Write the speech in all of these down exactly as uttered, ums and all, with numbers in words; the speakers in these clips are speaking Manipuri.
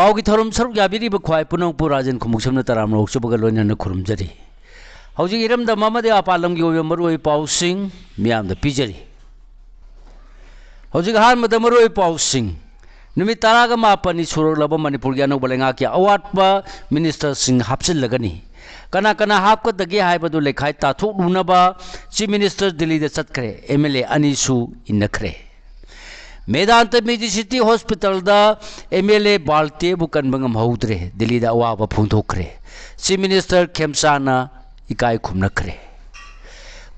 ꯄꯥꯎꯒꯤ ꯊꯧꯔꯝ ꯁꯔꯨꯛ ꯌꯥꯕꯤꯔꯤꯕ ꯈ꯭ꯋꯥꯏ ꯄꯨꯝꯅꯃꯛꯄꯨ ꯔꯥꯖꯦꯟ ꯈꯨꯃꯨꯛꯁꯝꯅ ꯇꯔꯥꯝꯅ ꯑꯣꯛꯆꯕꯒ ꯂꯣꯏꯅꯅ ꯈꯨꯔꯨꯝꯖꯔꯤ꯫ ꯍꯧꯖꯤꯛ ꯏꯔꯝꯗꯝ ꯑꯃꯗꯤ ꯃꯄꯥꯟ ꯂꯝꯒꯤ ꯑꯣꯏꯕ ꯃꯔꯨꯑꯣꯏꯕ ꯄꯥꯎꯁꯤꯡ ꯃꯤꯌꯥꯝꯗ ꯄꯤꯖꯔꯤ꯫ ꯍꯧꯖꯤꯛ ꯑꯍꯥꯟꯕꯗ ꯃꯔꯨꯑꯣꯏꯕ ꯄꯥꯎꯁꯤꯡ꯫ ꯅꯨꯃꯤꯠ ꯇꯔꯥꯒ ꯃꯥꯄꯟꯅꯤ ꯁꯨꯔꯛꯂꯕ ꯃꯅꯤꯄꯨꯔꯒꯤ ꯑꯅꯧꯕ ꯂꯩꯉꯥꯛꯀꯤ ꯑꯋꯥꯠꯄ ꯃꯤꯅꯤꯁꯇꯔꯁꯤꯡ ꯍꯥꯞꯆꯤꯜꯂꯒꯅꯤ꯫ ꯀꯅꯥ ꯀꯅꯥ ꯍꯥꯞꯀꯗꯒꯦ ꯍꯥꯏꯕꯗꯨ ꯂꯩꯈꯥꯏ ꯇꯥꯊꯣꯛꯂꯨꯅꯕ ꯆꯤꯐ ꯃꯤꯅꯤꯁꯇꯔ ꯗꯤꯜꯂꯤꯗ ꯆꯠꯈ꯭ꯔꯦ꯫ ꯑꯦꯝ ꯑꯦꯜ ꯑꯦ ꯑꯅꯤꯁꯨ ꯏꯟꯅꯈ꯭ꯔꯦ꯫ ꯃꯦꯗꯥꯟꯇ ꯃꯦꯗꯤꯁꯤꯇꯤ ꯍꯣꯁꯄꯤꯇꯥꯜꯗ ꯑꯦꯝ ꯑꯦꯜ ꯑꯦ ꯕꯥꯜꯇꯦꯕꯨ ꯀꯟꯕ ꯉꯝꯍꯧꯗ꯭ꯔꯦ꯫ ꯗꯤꯜꯂꯤꯗ ꯑꯋꯥꯕ ꯐꯣꯡꯗꯣꯛꯈ꯭ꯔꯦ꯫ ꯆꯤꯐ ꯃꯤꯅꯤꯁꯇꯔ ꯈꯦꯝꯆꯥꯟꯅ ꯏꯀꯥꯏ ꯈꯨꯝꯅꯈ꯭ꯔꯦ꯫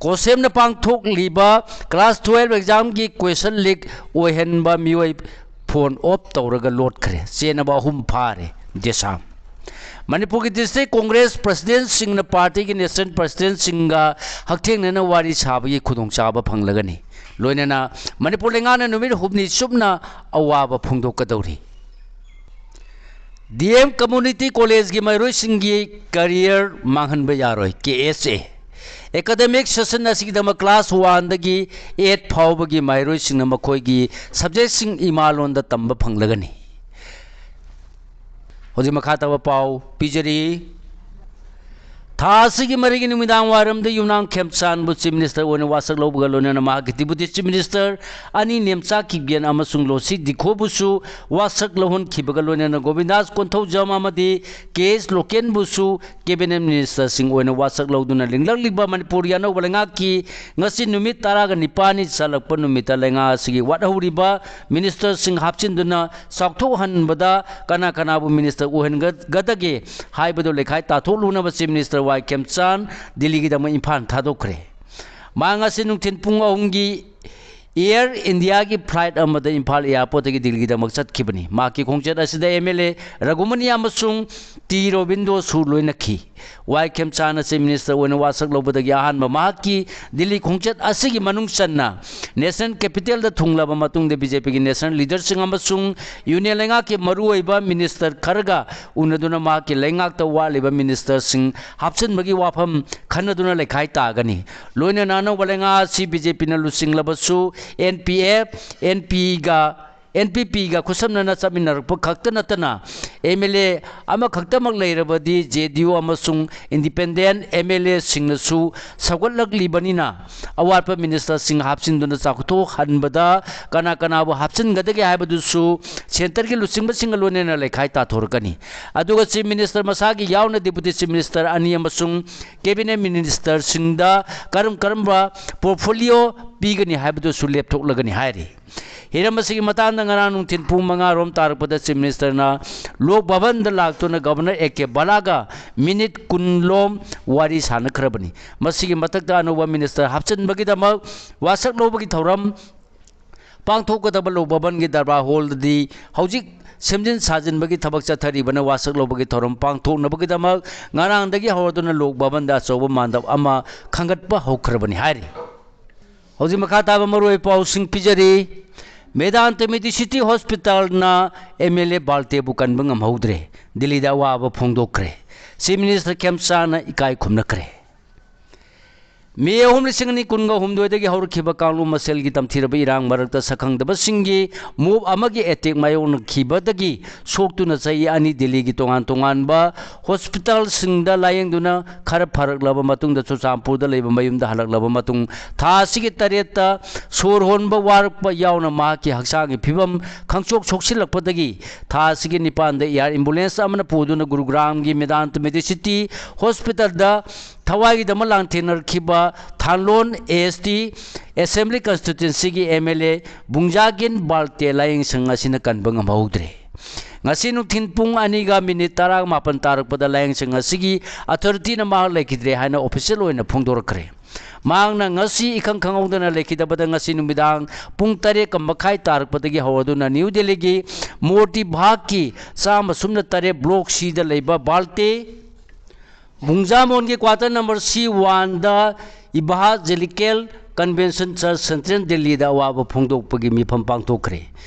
ꯀꯣꯁꯦꯝꯅ ꯄꯥꯡꯊꯣꯛꯂꯤꯕ ꯀ꯭ꯂꯥꯁ ꯇꯨꯋꯦꯜꯐ ꯑꯦꯛꯖꯥꯝꯒꯤ ꯀ꯭ꯋꯦꯁꯟ ꯂꯤꯛ ꯑꯣꯏꯍꯟꯕ ꯃꯤꯑꯣꯏ ꯐꯣꯟ ꯑꯣꯐ ꯇꯧꯔꯒ ꯂꯣꯠꯈ꯭ꯔꯦ꯫ ꯆꯦꯟꯅꯕ ꯑꯍꯨꯝ ꯐꯥꯔꯦ꯫ ꯗꯦꯁꯥꯝ꯫ ꯃꯅꯤꯄꯨꯔꯒꯤ ꯗꯤꯁꯇ꯭ꯔꯤꯛ ꯀꯣꯡꯒ꯭ꯔꯦꯁ ꯄ꯭ꯔꯁꯤꯗꯦꯟꯁꯤꯡꯅ ꯄꯥꯔꯇꯤꯒꯤ ꯅꯦꯁꯅꯦꯜ ꯄ꯭ꯔꯁꯤꯗꯦꯟꯁꯤꯡꯒ ꯍꯛꯊꯦꯡꯅꯅ ꯋꯥꯔꯤ ꯁꯥꯕꯒꯤ ꯈꯨꯗꯣꯡꯆꯥꯕ ꯐꯪꯂꯒꯅꯤ꯫ ꯂꯣꯏꯅꯅ ꯃꯅꯤꯄꯨꯔ ꯂꯩꯉꯥꯛꯅ ꯅꯨꯃꯤꯠ ꯍꯨꯝꯅꯤ ꯆꯨꯞꯅ ꯑꯋꯥꯕ ꯐꯣꯡꯗꯣꯛꯀꯗꯧꯔꯤ꯫ ꯗꯤ ꯑꯦꯝ ꯀꯝꯃ꯭ꯌꯨꯅꯤꯇꯤ ꯀꯣꯂꯦꯖꯒꯤ ꯃꯍꯩꯔꯣꯏꯁꯤꯡꯒꯤ ꯀꯔꯤꯌꯔ ꯃꯥꯡꯍꯟꯕ ꯌꯥꯔꯣꯏ, ꯀꯦ ꯑꯦꯁ ꯑꯦ꯫ ꯑꯦꯀꯥꯗꯃꯤꯛ ꯁꯦꯁꯟ ꯑꯁꯤꯒꯤꯗꯃꯛ ꯀ꯭ꯂꯥꯁ ꯋꯥꯟꯗꯒꯤ ꯑꯩꯠ ꯐꯥꯎꯕꯒꯤ ꯃꯍꯩꯔꯣꯏꯁꯤꯡꯅ ꯃꯈꯣꯏꯒꯤ ꯁꯕꯖꯦꯛꯁꯤꯡ ꯏꯃꯥꯂꯣꯟꯗ ꯇꯝꯕ ꯐꯪꯂꯒꯅꯤ꯫ ꯍꯧꯖꯤꯛ ꯃꯈꯥ ꯇꯥꯕ ꯄꯥꯎ ꯄꯤꯖꯔꯤ꯫ ꯊꯥ ꯑꯁꯤꯒꯤ ꯃꯔꯤꯒꯤ ꯅꯨꯃꯤꯗꯥꯡ ꯋꯥꯏꯔꯝꯗ ꯌꯨꯝꯅꯥꯝ ꯈꯦꯝꯆꯥꯟꯕꯨ ꯆꯤꯐ ꯃꯤꯅꯤꯁꯇꯔ ꯑꯣꯏꯅ ꯋꯥꯁꯛ ꯂꯧꯕꯒ ꯂꯣꯏꯅꯅ ꯃꯍꯥꯛꯀꯤ ꯗꯤꯄꯨꯇꯤ ꯆꯤꯐ ꯃꯤꯅꯤꯁꯇꯔ ꯑꯅꯤ ꯅꯦꯝꯆꯥ ꯀꯤꯞꯒꯦꯟ ꯑꯃꯁꯨꯡ ꯂꯣꯁꯤ ꯗꯤꯈꯣꯕꯨꯁꯨ ꯋꯥꯁꯛ ꯂꯧꯍꯟꯈꯤꯕꯒ ꯂꯣꯏꯅꯅ ꯒꯣꯕꯤꯟꯗꯥꯁ ꯀꯣꯟꯊꯧꯖꯝ ꯑꯃꯗꯤ ꯀꯦ ꯑꯦꯁ ꯂꯣꯀꯦꯟꯕꯨꯁꯨ ꯀꯦꯕꯤꯅꯦꯠ ꯃꯤꯅꯤꯁꯇꯔꯁꯤꯡ ꯑꯣꯏꯅ ꯋꯥꯁꯛ ꯂꯧꯗꯨꯅ ꯂꯤꯡꯂꯛꯂꯤꯕ ꯃꯅꯤꯄꯨꯔꯒꯤ ꯑꯅꯧꯕ ꯂꯩꯉꯥꯛꯀꯤ ꯉꯁꯤ ꯅꯨꯃꯤꯠ ꯇꯔꯥꯒ ꯅꯤꯄꯥꯜꯅꯤ ꯆꯜꯂꯛꯄ ꯅꯨꯃꯤꯠꯇ ꯂꯩꯉꯥꯛ ꯑꯁꯤꯒꯤ ꯋꯥꯠꯍꯧꯔꯤꯕ ꯃꯤꯅꯤꯁꯇꯔꯁꯤꯡ ꯍꯥꯞꯆꯤꯟꯗꯨꯅ ꯆꯥꯎꯊꯣꯛꯍꯟꯕꯗ ꯀꯅꯥ ꯀꯅꯥꯕꯨ ꯃꯤꯅꯤꯁꯇꯔ ꯑꯣꯏꯍꯟꯒꯗꯒꯦ ꯍꯥꯏꯕꯗꯨ ꯂꯩꯈꯥꯏ ꯇꯥꯊꯣꯛꯂꯨꯅꯕ ꯆꯤꯐ ꯃꯤꯅꯤꯁꯇꯔ ꯋꯥꯏ ꯈꯦꯝꯆꯥꯟ ꯗꯤꯜꯂꯤꯒꯤꯗꯃꯛ ꯏꯝꯐꯥꯜ ꯊꯥꯗꯣꯛꯈ꯭ꯔꯦ꯫ ꯃꯍꯥꯛ ꯉꯁꯤ ꯅꯨꯡꯊꯤꯜ ꯄꯨꯡ ꯑꯍꯨꯝꯒꯤ ꯑꯦꯌꯔ ꯏꯟꯗꯤꯌꯥꯒꯤ ꯐ꯭ꯂꯥꯏꯠ ꯑꯃꯗ ꯏꯝꯐꯥꯜ ꯑꯦꯌꯥꯔꯄꯣꯔꯠꯇꯒꯤ ꯗꯤꯜꯂꯤꯒꯤꯗꯃꯛ ꯆꯠꯈꯤꯕꯅꯤ꯫ ꯃꯍꯥꯛꯀꯤ ꯈꯣꯡꯆꯠ ꯑꯁꯤꯗ ꯑꯦꯝ ꯑꯦꯜ ꯑꯦ ꯔꯘꯨꯃꯅꯤ ꯑꯃꯁꯨꯡ ꯇꯤ ꯔꯣꯕꯤꯟꯗꯣꯁꯨ ꯂꯣꯏꯅꯈꯤ꯫ ꯋꯥꯏ ꯈꯦꯝꯆꯥꯟ ꯑꯁꯤ ꯃꯤꯅꯤꯁꯇꯔ ꯑꯣꯏꯅ ꯋꯥꯁꯛ ꯂꯧꯕꯗꯒꯤ ꯑꯍꯥꯟꯕ ꯃꯍꯥꯛꯀꯤ ꯗꯤꯜꯂꯤ ꯈꯣꯡꯆꯠ ꯑꯁꯤꯒꯤ ꯃꯅꯨꯡ ꯆꯟꯅ ꯅꯦꯁꯅꯦꯜ ꯀꯦꯄꯤꯇꯦꯜꯗ ꯊꯨꯡꯂꯕ ꯃꯇꯨꯡꯗ ꯕꯤ ꯖꯦ ꯄꯤꯒꯤ ꯅꯦꯁꯅꯦꯜ ꯂꯤꯗꯔꯁꯤꯡ ꯑꯃꯁꯨꯡ ꯌꯨꯅꯤꯌꯟ ꯂꯩꯉꯥꯛꯀꯤ ꯃꯔꯨꯑꯣꯏꯕ ꯃꯤꯅꯤꯁꯇꯔ ꯈꯔꯒ ꯎꯅꯗꯨꯅ ꯃꯍꯥꯛꯀꯤ ꯂꯩꯉꯥꯛꯇ ꯋꯥꯠꯂꯤꯕ ꯃꯤꯅꯤꯁꯇꯔꯁꯤꯡ ꯍꯥꯞꯆꯤꯟꯕꯒꯤ ꯋꯥꯐꯝ ꯈꯟꯅꯗꯨꯅ ꯂꯩꯈꯥꯏ ꯇꯥꯒꯅꯤ꯫ ꯂꯣꯏꯅꯅ ꯑꯅꯧꯕ ꯂꯩꯉꯥꯛ ꯑꯁꯤ ꯕꯤ ꯖꯦ ꯄꯤꯅ ꯂꯨꯆꯤꯡꯂꯕꯁꯨ ꯑꯦꯟ ꯄꯤ ꯑꯦꯐ, ꯑꯦꯟ ꯄꯤꯒ ꯑꯦꯟ ꯄꯤ ꯄꯤꯒ ꯈꯨꯠꯁꯝꯅꯅ ꯆꯠꯃꯤꯟꯅꯔꯛꯄ ꯈꯛꯇ ꯅꯠꯇꯅ, ꯑꯦꯝ ꯑꯦꯜ ꯑꯦ ꯑꯃꯈꯛꯇꯃꯛ ꯂꯩꯔꯕꯗꯤ ꯖꯦ ꯗꯤ ꯌꯨ ꯑꯃꯁꯨꯡ ꯏꯟꯗꯤꯄꯦꯟꯗꯦꯟꯠ ꯑꯦꯝ ꯑꯦꯜ ꯑꯦꯁꯤꯡꯅꯁꯨ ꯁꯧꯒꯠꯂꯛꯂꯤꯕꯅꯤꯅ, ꯑꯋꯥꯠꯄ ꯃꯤꯅꯤꯁꯇꯔꯁꯤꯡ ꯍꯥꯞꯆꯤꯟꯗꯨꯅ ꯆꯥꯎꯊꯣꯛꯍꯟꯕꯗ ꯀꯅꯥ ꯀꯅꯥꯕꯨ ꯍꯥꯞꯆꯤꯟꯒꯗꯒꯦ ꯍꯥꯏꯕꯗꯨꯁꯨ ꯁꯦꯟꯇꯔꯒꯤ ꯂꯨꯆꯤꯡꯕꯁꯤꯡꯒ ꯂꯣꯏꯅꯅ ꯂꯩꯈꯥꯏ ꯇꯥꯊꯣꯔꯛꯀꯅꯤ꯫ ꯑꯗꯨꯒ ꯆꯤꯐ ꯃꯤꯅꯤꯁꯇꯔ ꯃꯁꯥꯒꯤ ꯌꯥꯎꯅ ꯗꯦꯄꯨꯇꯤ ꯆꯤꯐ ꯃꯤꯅꯤꯁꯇꯔ ꯑꯅꯤ ꯑꯃꯁꯨꯡ ꯀꯦꯕꯤꯅꯦꯠ ꯃꯤꯅꯤꯁꯇꯔꯁꯤꯡꯗ ꯀꯔꯝ ꯀꯔꯝꯕ ꯄꯣꯔꯠꯐꯣꯂꯤꯑꯣ ꯄꯤꯒꯅꯤ ꯍꯥꯏꯕꯗꯨꯁꯨ ꯂꯦꯞꯊꯣꯛꯂꯒꯅꯤ ꯍꯥꯏꯔꯤ꯫ ꯍꯤꯔꯝ ꯑꯁꯤꯒꯤ ꯃꯇꯥꯡꯗ ꯉꯔꯥꯡ ꯅꯨꯡꯊꯤꯜ ꯄꯨꯡ ꯃꯉꯥ ꯔꯣꯝ ꯇꯥꯔꯛꯄꯗ ꯆꯤꯐ ꯃꯤꯅꯤꯁꯇꯔꯅ ꯂꯣꯛ ꯚꯕꯟꯗ ꯂꯥꯛꯇꯨꯅ ꯒꯕꯔꯅꯔ ꯑꯦ ꯀꯦ ꯕꯂꯥꯒ ꯃꯤꯅꯤꯠ ꯀꯨꯟ ꯂꯣꯝ ꯋꯥꯔꯤ ꯁꯥꯟꯅꯈ꯭ꯔꯕꯅꯤ꯫ ꯃꯁꯤꯒꯤ ꯃꯊꯛꯇ ꯑꯅꯧꯕ ꯃꯤꯅꯤꯁꯇꯔ ꯍꯥꯞꯆꯤꯟꯕꯒꯤꯗꯃꯛ ꯋꯥꯁꯛ ꯂꯧꯕꯒꯤ ꯊꯧꯔꯝ ꯄꯥꯡꯊꯣꯛꯀꯗꯕ ꯂꯣꯛ ꯚꯕꯟꯒꯤ ꯗꯔꯕꯥꯔ ꯍꯣꯜꯗꯗꯤ ꯍꯧꯖꯤꯛ ꯁꯦꯝꯖꯤꯟ ꯁꯥꯖꯤꯟꯕꯒꯤ ꯊꯕꯛ ꯆꯠꯊꯔꯤꯕꯅ, ꯋꯥꯁꯛ ꯂꯧꯕꯒꯤ ꯊꯧꯔꯝ ꯄꯥꯡꯊꯣꯛꯅꯕꯒꯤꯗꯃꯛ ꯉꯔꯥꯡꯗꯒꯤ ꯍꯧꯔꯗꯨꯅ ꯂꯣꯛ ꯚꯕꯟꯗ ꯑꯆꯧꯕ ꯃꯥꯟꯗꯞ ꯑꯃ ꯈꯟꯒꯠꯄ ꯍꯧꯈ꯭ꯔꯕꯅꯤ ꯍꯥꯏꯔꯤ꯫ ꯍꯧꯖꯤꯛ ꯃꯈꯥ ꯇꯥꯕ ꯃꯔꯨꯑꯣꯏꯕ ꯄꯥꯎꯁꯤꯡ ꯄꯤꯖꯔꯤ꯫ ꯃꯦꯗꯥꯟꯇ ꯃꯦꯗꯤꯁꯤꯇꯤ ꯍꯣꯁꯄꯤꯇꯥꯜꯅ ꯑꯦꯝ ꯑꯦꯜ ꯑꯦ ꯕꯥꯜꯇꯦꯕꯨ ꯀꯟꯕ ꯉꯝꯍꯧꯗ꯭ꯔꯦ꯫ ꯗꯤꯜꯂꯤꯗ ꯑꯋꯥꯕ ꯐꯣꯡꯗꯣꯛꯈ꯭ꯔꯦ꯫ ꯆꯤꯐ ꯃꯤꯅꯤꯁꯇꯔ ꯈꯦꯝꯆꯥꯅ ꯏꯀꯥꯏ ꯈꯨꯝꯅꯈ꯭ꯔꯦ꯫ ꯃꯦ ꯑꯍꯨꯝ, ꯂꯤꯁꯤꯡ ꯑꯅꯤ ꯀꯨꯟꯒ ꯍꯨꯝꯗꯣꯏꯗꯒꯤ ꯍꯧꯔꯛꯈꯤꯕ ꯀꯥꯡꯂꯨꯞ ꯃꯁꯦꯜꯒꯤ ꯇꯝꯊꯤꯔꯕ ꯏꯔꯥꯡ ꯃꯔꯛꯇ ꯁꯛꯈꯪꯗꯕꯁꯤꯡꯒꯤ ꯃꯣꯞ ꯑꯃꯒꯤ ꯑꯦꯇꯦꯛ ꯃꯥꯌꯣꯛꯅꯈꯤꯕꯗꯒꯤ ꯁꯣꯛꯇꯨꯅ ꯆꯍꯤ ꯑꯅꯤ ꯗꯤꯜꯂꯤꯒꯤ ꯇꯣꯉꯥꯟ ꯇꯣꯉꯥꯟꯕ ꯍꯣꯁꯄꯤꯇꯥꯜꯁꯤꯡꯗ ꯂꯥꯌꯦꯡꯗꯨꯅ ꯈꯔ ꯐꯔꯛꯂꯕ ꯃꯇꯨꯡꯗ ꯆꯨꯔꯆꯥꯟꯄꯨꯔꯗ ꯂꯩꯕ ꯃꯌꯨꯝꯗ ꯍꯜꯂꯛꯂꯕ ꯃꯇꯨꯡ, ꯊꯥ ꯑꯁꯤꯒꯤ ꯇꯔꯦꯠꯇ ꯁꯣꯔ ꯍꯣꯟꯕ ꯋꯥꯔꯛꯄ ꯌꯥꯎꯅ ꯃꯍꯥꯛꯀꯤ ꯍꯛꯆꯥꯡꯒꯤ ꯐꯤꯕꯝ ꯈꯪꯆꯣꯛ ꯁꯣꯛꯆꯤꯜꯂꯛꯄꯗꯒꯤ ꯊꯥ ꯑꯁꯤꯒꯤ ꯅꯤꯄꯥꯟꯗ ꯑꯦꯌꯥꯔ ꯑꯦꯝꯕꯨꯂꯦꯟꯁ ꯑꯃꯅ ꯄꯨꯗꯨꯅ ꯒꯨꯔꯨꯒ꯭ꯔꯥꯝꯒꯤ ꯃꯦꯗꯥꯟꯇ ꯃꯦꯗꯤꯁꯤꯇꯤ ꯍꯣꯁꯄꯤꯇꯥꯜꯗ ꯊꯋꯥꯏꯒꯤꯗꯃꯛ ꯂꯥꯟꯊꯦꯡꯅꯔꯛꯈꯤꯕ Thanlon A S T assembly ꯀꯟꯁꯇꯤꯇ꯭ꯋꯦꯟꯁꯤꯒꯤ ꯑꯦꯝ ꯑꯦꯜ ꯑꯦ ꯕꯨꯡꯖꯥꯒꯤꯟ ꯕꯥꯜꯇꯦ ꯂꯥꯌꯦꯡꯁꯪ ꯑꯁꯤꯅ ꯀꯟꯕ ꯉꯝꯍꯧꯗ꯭ꯔꯦ꯫ ꯉꯁꯤ ꯅꯨꯡꯊꯤꯜ ꯄꯨꯡ ꯑꯅꯤꯒ ꯃꯤꯅꯤꯠ ꯇꯔꯥꯃꯥꯄꯟ ꯇꯥꯔꯛꯄꯗ ꯂꯥꯌꯦꯡꯁꯪ ꯑꯁꯤꯒꯤ ꯑꯊꯣꯔꯤꯇꯤꯅ ꯃꯍꯥꯛ ꯂꯩꯈꯤꯗ꯭ꯔꯦ ꯍꯥꯏꯅ ꯑꯣꯐꯤꯁꯤꯌꯦꯜ ꯑꯣꯏꯅ ꯐꯣꯡꯗꯣꯔꯛꯈ꯭ꯔꯦ꯫ ꯃꯍꯥꯛꯅ ꯉꯁꯤ ꯏꯈꯪ ꯈꯪꯍꯧꯗꯅ ꯂꯩꯈꯤꯗꯕꯗ ꯉꯁꯤ ꯅꯨꯃꯤꯗꯥꯡ ꯄꯨꯡ ꯇꯔꯦꯠꯀ ꯃꯈꯥꯏ ꯇꯥꯔꯛꯄꯗꯒꯤ ꯍꯧꯔꯗꯨꯅ ꯅ꯭ꯌꯨ ꯗꯤꯜꯂꯤꯒꯤ ꯃꯣꯇꯤ ꯕꯥꯒꯀꯤ ꯆꯥꯝꯃ ꯁꯨꯞꯅ ꯇꯔꯦꯠ ꯕ꯭ꯂꯣꯛ ꯁꯤꯗ ꯂꯩꯕ ꯕꯥꯜꯇꯦ ꯕꯨꯡꯖꯥꯃꯣꯟꯒꯤ ꯀ꯭ꯋꯥꯇꯔ ꯅꯝꯕꯔ ꯁꯤ ꯋꯥꯟꯗ ꯏꯚꯥꯟꯖꯦꯂꯤꯀꯦꯜ Convention Church, Central Delhiꯗ ꯑꯋꯥꯕ ꯐꯣꯡꯗꯣꯛꯄꯒꯤ ꯃꯤꯐꯝ ꯄꯥꯡꯊꯣꯛꯈ꯭ꯔꯦ꯫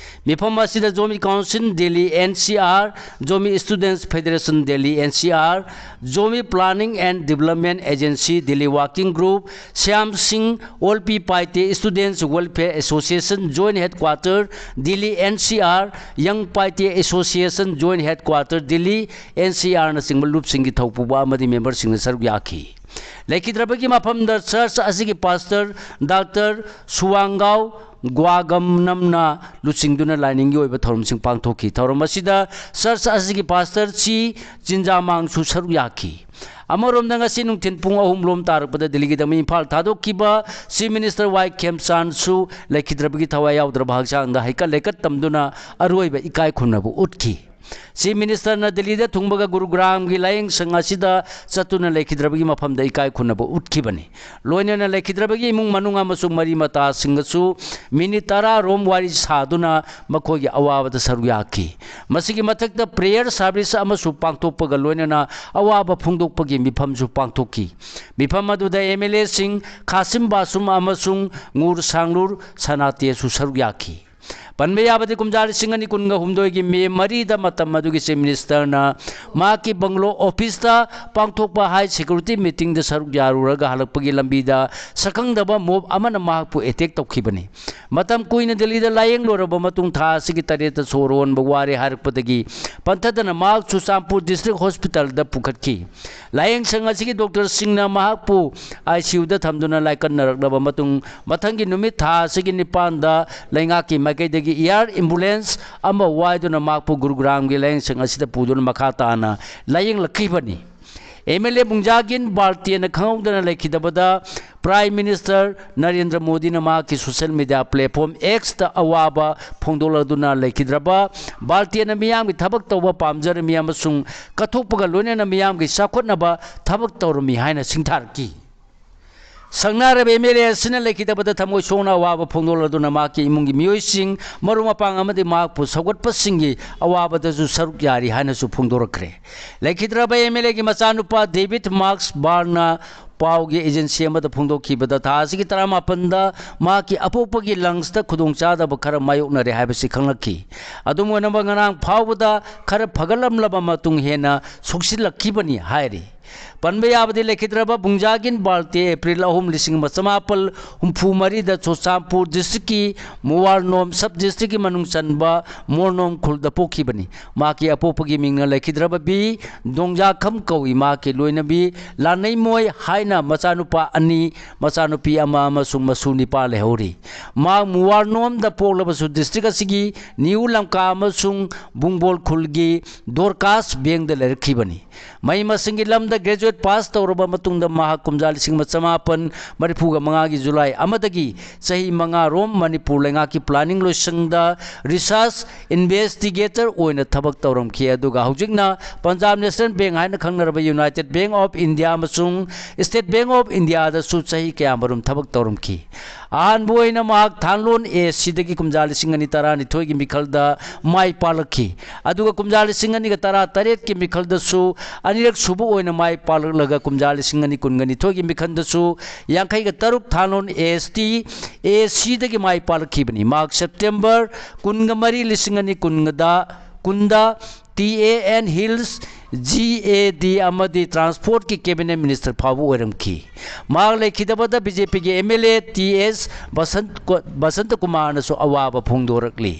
ꯃꯤꯐꯝ ꯑꯁꯤꯗ Zomi Council Delhi, N C R, Zomi Students Federation Delhi, N C R, Zomi Planning and Development Agency Delhi Working Group, Shyam Singh, Olpi Paite Students Welfare Association Joint Headquarter Delhi, N C R, Young Paite Association Joint Headquarter Delhi, N C R ꯅꯆꯤꯡꯕ ꯂꯨꯞꯁꯤꯡꯒꯤ ꯊꯧꯄꯨꯕ ꯑꯃꯗꯤ memberꯁꯤꯡꯅ ꯁꯔꯨꯛ ꯌꯥꯈꯤ꯫ ꯂꯩꯈꯤꯗ꯭ꯔꯕꯒꯤ ꯃꯐꯝꯗ church ꯑꯁꯤꯒꯤ pastor Doctor ꯁꯨꯋꯥꯡꯒꯥꯎ ꯒ꯭ꯋꯥꯒꯝꯅꯝꯅ ꯂꯨꯆꯤꯡꯗꯨꯅ ꯂꯥꯏꯅꯤꯡꯒꯤ ꯑꯣꯏꯕ ꯊꯧꯔꯝꯁꯤꯡ ꯄꯥꯡꯊꯣꯛꯈꯤ꯫ ꯊꯧꯔꯝ ꯑꯁꯤꯗ church ꯑꯁꯤꯒꯤ pastor ꯆꯤ ꯆꯤꯟꯖꯥꯃꯥꯡꯁꯨ ꯁꯔꯨꯛ ꯌꯥꯈꯤ꯫ ꯑꯃꯔꯣꯝꯗ, ꯉꯁꯤ ꯅꯨꯡꯊꯤꯜ ꯄꯨꯡ ꯑꯍꯨꯝ ꯂꯣꯝ ꯇꯥꯔꯛꯄꯗ ꯗꯤꯜꯂꯤꯒꯤꯗꯃꯛ ꯏꯝꯐꯥꯜ ꯊꯥꯗꯣꯛꯈꯤꯕ Chief Minister ꯋꯥꯏ ꯈꯦꯝꯆꯥꯟꯁꯨ ꯂꯩꯈꯤꯗ꯭ꯔꯕꯒꯤ ꯊꯋꯥꯏ ꯌꯥꯎꯗ꯭ꯔꯕ ꯍꯛꯆꯥꯡꯗ ꯍꯩꯀꯠ ꯂꯩꯀꯠ ꯇꯝꯗꯨꯅ ꯑꯔꯣꯏꯕ ꯏꯀꯥꯏ ꯈꯨꯝꯅꯕ ꯎꯠꯈꯤ꯫ Chief Ministerꯅ ꯗꯤꯜꯂꯤꯗ ꯊꯨꯡꯕꯒ ꯒꯨꯔꯨꯒ꯭ꯔꯥꯝꯒꯤ ꯂꯥꯏꯌꯦꯡꯁꯪ ꯑꯁꯤꯗ ꯆꯠꯇꯨꯅ ꯂꯩꯈꯤꯗ꯭ꯔꯕꯒꯤ ꯃꯐꯝꯗ ꯏꯀꯥꯏ ꯈꯨꯝꯅꯕ ꯎꯠꯈꯤꯕꯅꯤ꯫ ꯂꯣꯏꯅꯅ ꯂꯩꯈꯤꯗ꯭ꯔꯕꯒꯤ ꯏꯃꯨꯡ ꯃꯅꯨꯡ ꯑꯃꯁꯨꯡ ꯃꯔꯤ ꯃꯇꯥꯁꯤꯡꯒꯁꯨ minute ꯇꯔꯥ ꯔꯣꯝ ꯋꯥꯔꯤ ꯁꯥꯗꯨꯅ ꯃꯈꯣꯏꯒꯤ ꯑꯋꯥꯕꯗ ꯁꯔꯨꯛ ꯌꯥꯈꯤ꯫ ꯃꯁꯤꯒꯤ ꯃꯊꯛꯇ prayer service ꯑꯃꯁꯨ ꯄꯥꯡꯊꯣꯛꯄꯒ ꯂꯣꯏꯅꯅ ꯑꯋꯥꯕ ꯐꯣꯡꯗꯣꯛꯄꯒꯤ ꯃꯤꯐꯝꯁꯨ ꯄꯥꯡꯊꯣꯛꯈꯤ꯫ ꯃꯤꯐꯝ ꯑꯗꯨꯗ MLAꯁꯤꯡ ꯈꯥꯁꯤꯝ ꯕꯥꯁꯨꯝ ꯑꯃꯁꯨꯡ ꯉꯨꯔ ꯁꯥꯡꯂꯨꯔ ꯁꯅꯥꯇꯦꯁꯨ ꯁꯔꯨꯛ ꯌꯥꯈꯤ꯫ ꯄꯟꯕ ꯌꯥꯕꯗꯤ, ꯀꯨꯝꯖꯥ ꯂꯤꯁꯤꯡ ꯑꯅꯤ ꯀꯨꯟꯒ ꯍꯨꯝꯗꯣꯏꯒꯤ May ꯃꯔꯤꯗ ꯃꯇꯝ ꯑꯗꯨꯒꯤ Chief Ministerꯅ ꯃꯍꯥꯛꯀꯤ bungalow officeꯇ ꯄꯥꯡꯊꯣꯛꯄ high security meetingꯗ ꯁꯔꯨꯛ ꯌꯥꯔꯨꯔꯒ ꯍꯜꯂꯛꯄꯒꯤ ꯂꯝꯕꯤꯗ ꯁꯛꯈꯪꯗꯕ mob ꯑꯃꯅ ꯃꯍꯥꯛꯄꯨ attack ꯇꯧꯈꯤꯕꯅꯤ꯫ ꯃꯇꯝ ꯀꯨꯏꯅ ꯗꯤꯜꯂꯤꯗ ꯂꯥꯌꯦꯡꯂꯨꯔꯕ ꯃꯇꯨꯡ, ꯊꯥ ꯑꯁꯤꯒꯤ ꯇꯔꯦꯠꯇ ꯁꯣꯔ ꯍꯣꯟꯕ ꯋꯥꯔꯦ ꯍꯥꯏꯔꯛꯄꯗꯒꯤ ꯄꯟꯊꯗꯅ ꯃꯍꯥꯛ ꯆꯨꯔꯆꯥꯟꯄꯨꯔ District Hospitalꯗ ꯄꯨꯈꯠꯈꯤ꯫ ꯂꯥꯌꯦꯡꯁꯪ ꯑꯁꯤꯒꯤ doctorꯁꯤꯡꯅ ꯃꯍꯥꯛꯄꯨ ICUꯗ ꯊꯝꯗꯨꯅ ꯂꯥꯏꯀꯠꯅꯔꯛꯂꯕ ꯃꯇꯨꯡ, ꯃꯊꯪꯒꯤ ꯅꯨꯃꯤꯠ, ꯊꯥ ꯑꯁꯤꯒꯤ ꯅꯤꯄꯥꯟꯗ, ꯂꯩꯉꯥꯛꯀꯤ ꯃꯥꯏꯀꯩꯗꯒꯤ air ambulance ꯑꯃ ꯋꯥꯏꯗꯨꯅ ꯃꯍꯥꯛꯄꯨ ꯒꯨꯔꯨꯒ꯭ꯔꯥꯝꯒꯤ ꯂꯥꯌꯦꯡꯁꯪ ꯑꯁꯤꯗ ꯄꯨꯗꯨꯅ ꯃꯈꯥ ꯇꯥꯅ ꯂꯥꯌꯦꯡꯂꯛꯈꯤꯕꯅꯤ꯫ MLA ꯃꯨꯡꯖꯥꯒꯤꯟ ꯕꯥꯜꯇꯦꯅ ꯈꯪꯍꯧꯗꯅ ꯂꯩꯈꯤꯗꯕꯗ Prime Minister ꯅꯔꯦꯟꯗ꯭ꯔ ꯃꯣꯗꯤꯅ ꯃꯍꯥꯛꯀꯤ social media platform Xꯇ ꯑꯋꯥꯕ ꯐꯣꯡꯗꯣꯛꯂꯗꯨꯅ ꯂꯩꯈꯤꯗ꯭ꯔꯕ ꯕꯥꯜꯇꯦꯅ ꯃꯤꯌꯥꯝꯒꯤ ꯊꯕꯛ ꯇꯧꯕ ꯄꯥꯝꯖꯔꯝꯃꯤ ꯑꯃꯁꯨꯡ ꯀꯠꯊꯣꯛꯄꯒ ꯂꯣꯏꯅꯅ ꯃꯤꯌꯥꯝꯒꯤ ꯆꯥꯎꯈꯠꯅꯕ ꯊꯕꯛ ꯇꯧꯔꯝꯃꯤ ꯍꯥꯏꯅ ꯁꯤꯡꯊꯥꯔꯛꯈꯤ꯫ ꯁꯪꯅꯥꯔꯕ MLA ꯑꯁꯤꯅ ꯂꯩꯈꯤꯗꯕꯗ ꯊꯃꯣꯏ ꯁꯣꯛꯅ ꯑꯋꯥꯕ ꯐꯣꯡꯗꯣꯛꯂꯗꯨꯅ ꯃꯍꯥꯛꯀꯤ ꯏꯃꯨꯡꯒꯤ ꯃꯤꯑꯣꯏꯁꯤꯡ, ꯃꯔꯨꯞ ꯃꯄꯥꯡ ꯑꯃꯗꯤ ꯃꯍꯥꯛꯄꯨ ꯁꯧꯒꯠꯄꯁꯤꯡꯒꯤ ꯑꯋꯥꯕꯗꯁꯨ ꯁꯔꯨꯛ ꯌꯥꯔꯤ ꯍꯥꯏꯅꯁꯨ ꯐꯣꯡꯗꯣꯔꯛꯈ꯭ꯔꯦ꯫ ꯂꯩꯈꯤꯗ꯭ꯔꯕ MLAꯒꯤ ꯃꯆꯥꯅꯨꯄꯥ ꯗꯦꯕꯤꯠ ꯃꯥꯛꯁ ꯕꯥꯔꯅ ꯄꯥꯎꯒꯤ ꯑꯦꯖꯦꯟꯁꯤ ꯑꯃꯗ ꯐꯣꯡꯗꯣꯛꯈꯤꯕꯗ, ꯊꯥ ꯑꯁꯤꯒꯤ ꯇꯔꯥꯃꯥꯄꯟꯗ ꯃꯍꯥꯛꯀꯤ ꯑꯄꯣꯛꯄꯒꯤ ꯂꯪꯁꯇ ꯈꯨꯗꯣꯡꯆꯥꯗꯕ ꯈꯔ ꯃꯥꯌꯣꯛꯅꯔꯦ ꯍꯥꯏꯕꯁꯤ ꯈꯪꯂꯛꯈꯤ꯫ ꯑꯗꯨꯝ ꯑꯣꯏꯅꯃꯛ, ꯉꯔꯥꯡ ꯐꯥꯎꯕꯗ ꯈꯔ ꯐꯒꯠꯂꯝꯂꯕ ꯃꯇꯨꯡ ꯍꯦꯟꯅ ꯁꯣꯛꯆꯤꯜꯂꯛꯈꯤꯕꯅꯤ ꯍꯥꯏꯔꯤ꯫ ꯄꯟꯕ ꯌꯥꯕꯗꯤ, ꯂꯩꯈꯤꯗ꯭ꯔꯕ ꯕꯨꯡꯖꯥꯒꯤꯟ ꯕꯥꯜꯇꯦ ꯑꯦꯄ꯭ꯔꯤꯜ ꯑꯍꯨꯝ, ꯂꯤꯁꯤꯡ ꯑꯃ ꯆꯃꯥꯄꯜ ꯍꯨꯝꯐꯨ ꯃꯔꯤꯗ ꯆꯨꯔꯆꯥꯟꯄꯨꯔ ꯗꯤꯁꯇ꯭ꯔꯤꯛꯀꯤ ꯃꯨꯋꯥꯔꯅꯣꯝ ꯁꯕ ꯗꯤꯁꯇ꯭ꯔꯤꯛꯀꯤ ꯃꯅꯨꯡ ꯆꯟꯕ ꯃꯣꯔꯅꯣꯝ ꯈꯨꯜꯗ ꯄꯣꯛꯈꯤꯕꯅꯤ꯫ ꯃꯍꯥꯛꯀꯤ ꯑꯄꯣꯛꯄꯒꯤ ꯃꯤꯡꯅ ꯂꯩꯈꯤꯗ꯭ꯔꯕ ꯕꯤ ꯗꯣꯡꯖꯥꯈꯝ ꯀꯧꯏ꯫ ꯃꯍꯥꯛꯀꯤ ꯂꯣꯏꯅꯕꯤ ꯂꯥꯟꯅꯩꯃꯣꯏ ꯍꯥꯏꯅ ꯃꯆꯥꯅꯨꯄꯥ ꯑꯅꯤ, ꯃꯆꯥꯅꯨꯄꯤ ꯑꯃ ꯑꯃꯁꯨꯡ ꯃꯁꯨ ꯅꯤꯄꯥ ꯂꯩꯍꯧꯔꯤ꯫ ꯃꯍꯥꯛ ꯃꯨꯋꯥꯔꯅꯣꯝꯗ ꯄꯣꯛꯂꯕꯁꯨ, ꯗꯤꯁꯇ꯭ꯔꯤꯛ ꯑꯁꯤꯒꯤ ꯅ꯭ꯌꯨ ꯂꯝꯀꯥ ꯑꯃꯁꯨꯡ ꯕꯨꯡꯕꯣꯜ ꯈꯨꯜꯒꯤ ꯗꯣꯔꯀꯥꯁ ꯕꯦꯡꯗ ꯂꯩꯔꯛꯈꯤꯕꯅꯤ꯫ ꯃꯍꯩ ꯃꯁꯤꯡꯒꯤ ꯂꯝꯗ ꯒ꯭ꯔꯦꯖꯨꯋꯦꯠ ꯄꯥꯁ ꯇꯧꯔꯕ ꯃꯇꯨꯡꯗ, ꯃꯍꯥꯛ ꯀꯨꯝꯖꯥ ꯂꯤꯁꯤꯡ ꯑꯃ ꯆꯃꯥꯄꯟ ꯃꯔꯤꯐꯨꯒ ꯃꯉꯥꯒꯤ ꯖꯨꯂꯥꯏ ꯑꯃꯗꯒꯤ ꯆꯍꯤ ꯃꯉꯥ ꯔꯣꯝ ꯃꯅꯤꯄꯨꯔ ꯂꯩꯉꯥꯛꯀꯤ ꯄ꯭ꯂꯥꯅꯤꯡ ꯂꯣꯏꯁꯪꯗ ꯔꯤꯁꯔꯁ ꯏꯟꯚꯦꯁꯇꯤꯒꯦꯇꯔ ꯑꯣꯏꯅ ꯊꯕꯛ ꯇꯧꯔꯝꯈꯤ, ꯑꯗꯨꯒ ꯍꯧꯖꯤꯛꯅ ꯄꯟꯖꯥꯕ ꯅꯦꯁꯅꯦꯜ ꯕꯦꯡ ꯍꯥꯏꯅ ꯈꯪꯅꯔꯕ ꯌꯨꯅꯥꯏꯇꯦꯠ ꯕꯦꯡ ꯑꯣꯐ ꯏꯟꯗꯤꯌꯥ ꯑꯃꯁꯨꯡ ꯁ꯭ꯇꯦꯠ ꯕꯦꯡ ꯑꯣꯐ ꯏꯟꯗꯤꯌꯥꯗꯁꯨ ꯆꯍꯤ ꯀꯌꯥꯃꯔꯨꯝ ꯊꯕꯛ ꯇꯧꯔꯝꯈꯤ꯫ ꯑꯍꯥꯟꯕ ꯑꯣꯏꯅ ꯃꯍꯥꯛ ꯊꯥꯟꯂꯣꯟ ꯑꯦ ꯁꯤꯗꯒꯤ ꯀꯨꯝꯖꯥ ꯂꯤꯁꯤꯡ ꯑꯅꯤ ꯇꯔꯥꯅꯤꯊꯣꯏꯒꯤ ꯃꯤꯈꯜꯗ ꯃꯥꯏ ꯄꯥꯛꯂꯛꯈꯤ, ꯑꯗꯨꯒ ꯀꯨꯝꯖꯥ ꯂꯤꯁꯤꯡ ꯑꯅꯤꯒ ꯇꯔꯥ ꯇꯔꯦꯠꯀꯤ ꯃꯤꯈꯜꯗꯁꯨ ꯑꯅꯤꯔꯛ ꯁꯨꯕ ꯑꯣꯏꯅ ꯃꯥꯏ ꯄꯥꯛꯂꯛꯂꯒ, ꯀꯨꯝꯖꯥ ꯂꯤꯁꯤꯡ ꯑꯅꯤ ꯀꯨꯟꯒ ꯅꯤꯊꯣꯏꯒꯤ ꯃꯤꯈꯜꯗꯁꯨ ꯌꯥꯡꯈꯩꯒ ꯇꯔꯨꯛ ꯊꯥꯟꯂꯣꯟ ꯑꯦ ꯑꯦꯁ ꯇꯤ ꯑꯦ ꯁꯤꯗꯒꯤ ꯃꯥꯏ ꯄꯥꯛꯂꯛꯈꯤꯕꯅꯤ꯫ ꯃꯍꯥꯛ ꯁꯦꯞꯇꯦꯝꯕꯔ ꯀꯨꯟꯒ ꯃꯔꯤ, ꯂꯤꯁꯤꯡ ꯑꯅꯤ ꯀꯨꯟꯒꯗ, ꯀꯨꯟꯗ T A N hills, G A D ꯑꯃꯗꯤ ꯇ꯭ꯔꯥꯟꯁꯄꯣꯔꯠꯀꯤ ꯀꯦꯕꯤꯅꯦꯠ ꯃꯤꯅꯤꯁꯇꯔ ꯐꯥꯎꯕ ꯑꯣꯏꯔꯝꯈꯤ꯫ ꯃꯍꯥꯛ ꯂꯩꯈꯤꯗꯕꯗ ꯕꯤ ꯖꯦ ꯄꯤꯒꯤ M L A T S ꯕꯁꯟ-, ꯕꯁꯟꯇ ꯀꯨꯃꯥꯔꯅꯁꯨ ꯑꯋꯥꯕ ꯐꯣꯡꯗꯣꯔꯛꯂꯤ꯫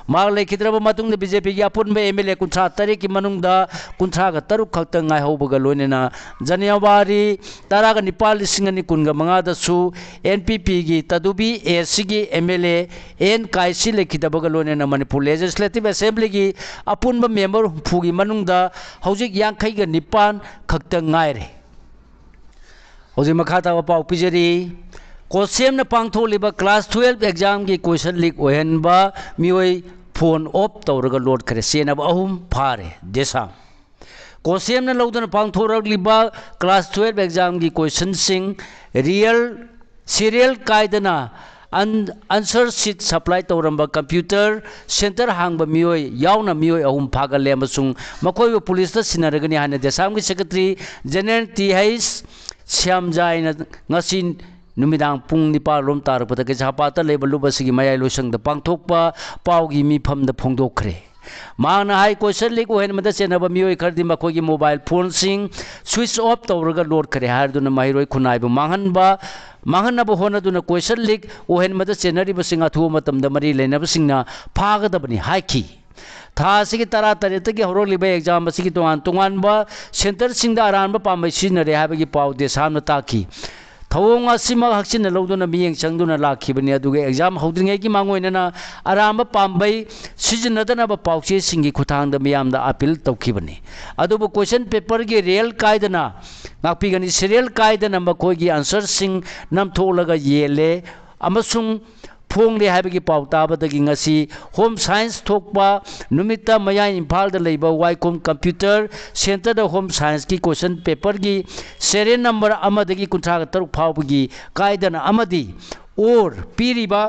ꯃꯍꯥꯛ ꯂꯩꯈꯤꯗ꯭ꯔꯕ ꯃꯇꯨꯡꯗ ꯕꯤ ꯖꯦ ꯄꯤꯒꯤ ꯑꯄꯨꯟꯕ ꯑꯦꯝ ꯑꯦꯜ ꯑꯦ ꯀꯨꯟꯊ꯭ꯔꯥ ꯇꯔꯦꯠꯀꯤ ꯃꯅꯨꯡꯗ ꯀꯨꯟꯊ꯭ꯔꯥꯒ ꯇꯔꯨꯛ ꯈꯛꯇ ꯉꯥꯏꯍꯧꯕꯒ ꯂꯣꯏꯅꯅ ꯖꯅꯋꯥꯔꯤ ꯇꯔꯥꯒ ꯅꯤꯄꯥꯜ, ꯂꯤꯁꯤꯡ ꯑꯅꯤ ꯀꯨꯟꯒ ꯃꯉꯥꯗꯁꯨ ꯑꯦꯟ ꯄꯤ ꯄꯤꯒꯤ ꯇꯗꯨꯕꯤ ꯑꯦ ꯁꯤꯒꯤ ꯑꯦꯝ ꯑꯦꯜ ꯑꯦ ꯑꯦꯟ ꯀꯥꯏꯁꯤ ꯂꯩꯈꯤꯗꯕꯒ ꯂꯣꯏꯅꯅ ꯃꯅꯤꯄꯨꯔ ꯂꯦꯖꯤꯁꯂꯦꯇꯤꯚ ꯑꯦꯁꯦꯝꯕ꯭ꯂꯤꯒꯤ ꯑꯄꯨꯟꯕ ꯃꯦꯝꯕꯔ ꯍꯨꯝꯐꯨꯒꯤ ꯃꯅꯨꯡꯗ ꯍꯧꯖꯤꯛ ꯌꯥꯡꯈꯩꯒ ꯅꯤꯄꯥꯟ ꯈꯛꯇ ꯉꯥꯏꯔꯦ꯫ ꯍꯧꯖꯤꯛ ꯃꯈꯥ ꯇꯥꯕ ꯄꯥꯎ ꯄꯤꯖꯔꯤ꯫ ꯀꯣꯁꯦꯝꯅ ꯄꯥꯡꯊꯣꯛꯂꯤꯕ ꯀ꯭ꯂꯥꯁ ꯇꯨꯌꯦꯜꯐ ꯑꯦꯛꯖꯥꯝꯒꯤ ꯀꯣꯏꯁꯟ ꯂꯤꯛ ꯑꯣꯏꯍꯟꯕ ꯃꯤꯑꯣꯏ ꯐꯣꯟ ꯑꯣꯐ ꯇꯧꯔꯒ ꯂꯣꯠꯈ꯭ꯔꯦ꯫ ꯆꯦꯟꯅꯕ ꯑꯍꯨꯝ ꯐꯥꯔꯦ꯫ ꯗꯦꯁꯥꯝ꯫ ꯀꯣꯁꯦꯝꯅ ꯂꯧꯗꯨꯅ ꯄꯥꯡꯊꯣꯔꯛꯂꯤꯕ ꯀ꯭ꯂꯥꯁ ꯇꯨꯌꯦꯜꯐ ꯑꯦꯛꯖꯥꯝꯒꯤ ꯀꯣꯏꯁꯟꯁꯤꯡ ꯔꯤꯌꯦꯜ, ꯁꯤꯔꯤꯌꯦꯜ ꯀꯥꯏꯗꯅ ꯑꯟ-, ꯑꯟꯁꯔ ꯁꯤꯠ ꯁꯄ꯭ꯂꯥꯏ ꯇꯧꯔꯝꯕ ꯀꯝꯄ꯭ꯌꯨꯇꯔ ꯁꯦꯟꯇꯔ ꯍꯥꯡꯕ ꯃꯤꯑꯣꯏ ꯌꯥꯎꯅ ꯃꯤꯑꯣꯏ ꯑꯍꯨꯝ ꯐꯥꯒꯠꯂꯦ ꯑꯃꯁꯨꯡ ꯃꯈꯣꯏꯕꯨ ꯄꯨꯂꯤꯁꯇ ꯁꯤꯟꯅꯔꯒꯅꯤ ꯍꯥꯏꯅ ꯗꯦꯁꯥꯝꯒꯤ ꯁꯦꯀ꯭ꯔꯦꯇꯔꯤ ꯖꯦꯅꯔꯦꯜ ꯇꯤ ꯍꯩꯆ ꯁ꯭ꯌꯥꯝꯖꯥꯏꯅ ꯉꯁꯤ ꯅꯨꯃꯤꯗꯥꯡ ꯄꯨꯡ ꯅꯤꯄꯥꯜ ꯔꯣꯝ ꯇꯥꯔꯛꯄꯗ ꯀꯩꯁꯥꯝꯄꯥꯠꯇ ꯂꯩꯕ ꯂꯨꯞ ꯑꯁꯤꯒꯤ ꯃꯌꯥꯏ ꯂꯣꯏꯁꯪꯗ ꯄꯥꯡꯊꯣꯛꯄ ꯄꯥꯎꯒꯤ ꯃꯤꯐꯝꯗ ꯐꯣꯡꯗꯣꯛꯈ꯭ꯔꯦ꯫ ꯃꯍꯥꯛꯅ ꯍꯥꯏ, question leak ꯑꯣꯏꯍꯟꯕꯗ ꯆꯦꯟꯅꯕ ꯃꯤꯑꯣꯏ ꯈꯔꯗꯤ ꯃꯈꯣꯏꯒꯤ mobile phoneꯁꯤꯡ switch off ꯇꯧꯔꯒ ꯂꯣꯠꯈ꯭ꯔꯦ ꯍꯥꯏꯗꯨꯅ ꯃꯍꯩꯔꯣꯏ ꯈꯨꯟꯅꯥꯏꯕꯨ ꯃꯥꯡꯍꯟꯕ, ꯃꯥꯡꯍꯟꯅꯕ ꯍꯣꯠꯅꯗꯨꯅ question leak ꯑꯣꯏꯍꯟꯕꯗ ꯆꯦꯟꯅꯔꯤꯕꯁꯤꯡ ꯑꯊꯨꯕ ꯃꯇꯝꯗ ꯃꯔꯤ ꯂꯩꯅꯕꯁꯤꯡꯅ ꯐꯥꯒꯗꯕꯅꯤ ꯍꯥꯏꯈꯤ꯫ ꯊꯥ ꯑꯁꯤꯒꯤ ꯇꯔꯥꯇꯔꯦꯠꯇꯒꯤ ꯍꯧꯔꯛꯂꯤꯕ exam ꯑꯁꯤꯒꯤ ꯇꯣꯉꯥꯟ ꯇꯣꯉꯥꯟꯕ centreꯁꯤꯡꯗ ꯑꯔꯥꯟꯕ ꯄꯥꯝꯕꯩ ꯁꯤꯖꯤꯟꯅꯔꯦ ꯍꯥꯏꯕꯒꯤ ꯄꯥꯎ ꯗꯦꯁꯥꯝꯅ ꯇꯥꯈꯤ꯫ ꯊꯧꯑꯣꯡ ꯑꯁꯤꯃꯛ ꯍꯛꯆꯤꯟꯅ ꯂꯧꯗꯨꯅ ꯃꯤꯠꯌꯦꯡ ꯆꯪꯗꯨꯅ ꯂꯥꯛꯈꯤꯕꯅꯤ, ꯑꯗꯨꯒ exam ꯍꯧꯗ꯭ꯔꯤꯉꯩꯒꯤ ꯃꯥꯡꯑꯣꯏꯅꯅ ꯑꯔꯥꯟꯕ ꯄꯥꯝꯕꯩ ꯁꯤꯖꯤꯟꯅꯗꯅꯕ ꯄꯥꯎꯆꯦꯁꯤꯡꯒꯤ ꯈꯨꯠꯊꯥꯡꯗ ꯃꯤꯌꯥꯝꯗ appeal ꯇꯧꯈꯤꯕꯅꯤ꯫ ꯑꯗꯨꯕꯨ question paperꯒꯤ real ꯀꯥꯏꯗꯅ ꯉꯥꯛꯄꯤꯒꯅꯤ, serial ꯀꯥꯏꯗꯅ ꯃꯈꯣꯏꯒꯤ answerꯁꯤꯡ ꯅꯝꯊꯣꯛꯂꯒ ꯌꯦꯜꯂꯦ ꯑꯃꯁꯨꯡ ꯐꯣꯡꯂꯦ ꯍꯥꯏꯕꯒꯤ ꯄꯥꯎ ꯇꯥꯕꯗꯒꯤ ꯉꯁꯤ Home Science ꯊꯣꯛꯄ ꯅꯨꯃꯤꯠꯇ ꯃꯌꯥꯏ ꯏꯝꯐꯥꯜꯗ ꯂꯩꯕ ꯋꯥꯏꯈꯣꯝ computer centreꯗ Home Scienceꯀꯤ question paperꯒꯤ serial number ꯑꯃꯗꯒꯤ ꯀꯨꯟꯊ꯭ꯔꯥꯒ ꯇꯔꯨꯛ ꯐꯥꯎꯕꯒꯤ ꯀꯥꯏꯗꯅ ꯑꯃꯗꯤ or ꯄꯤꯔꯤꯕ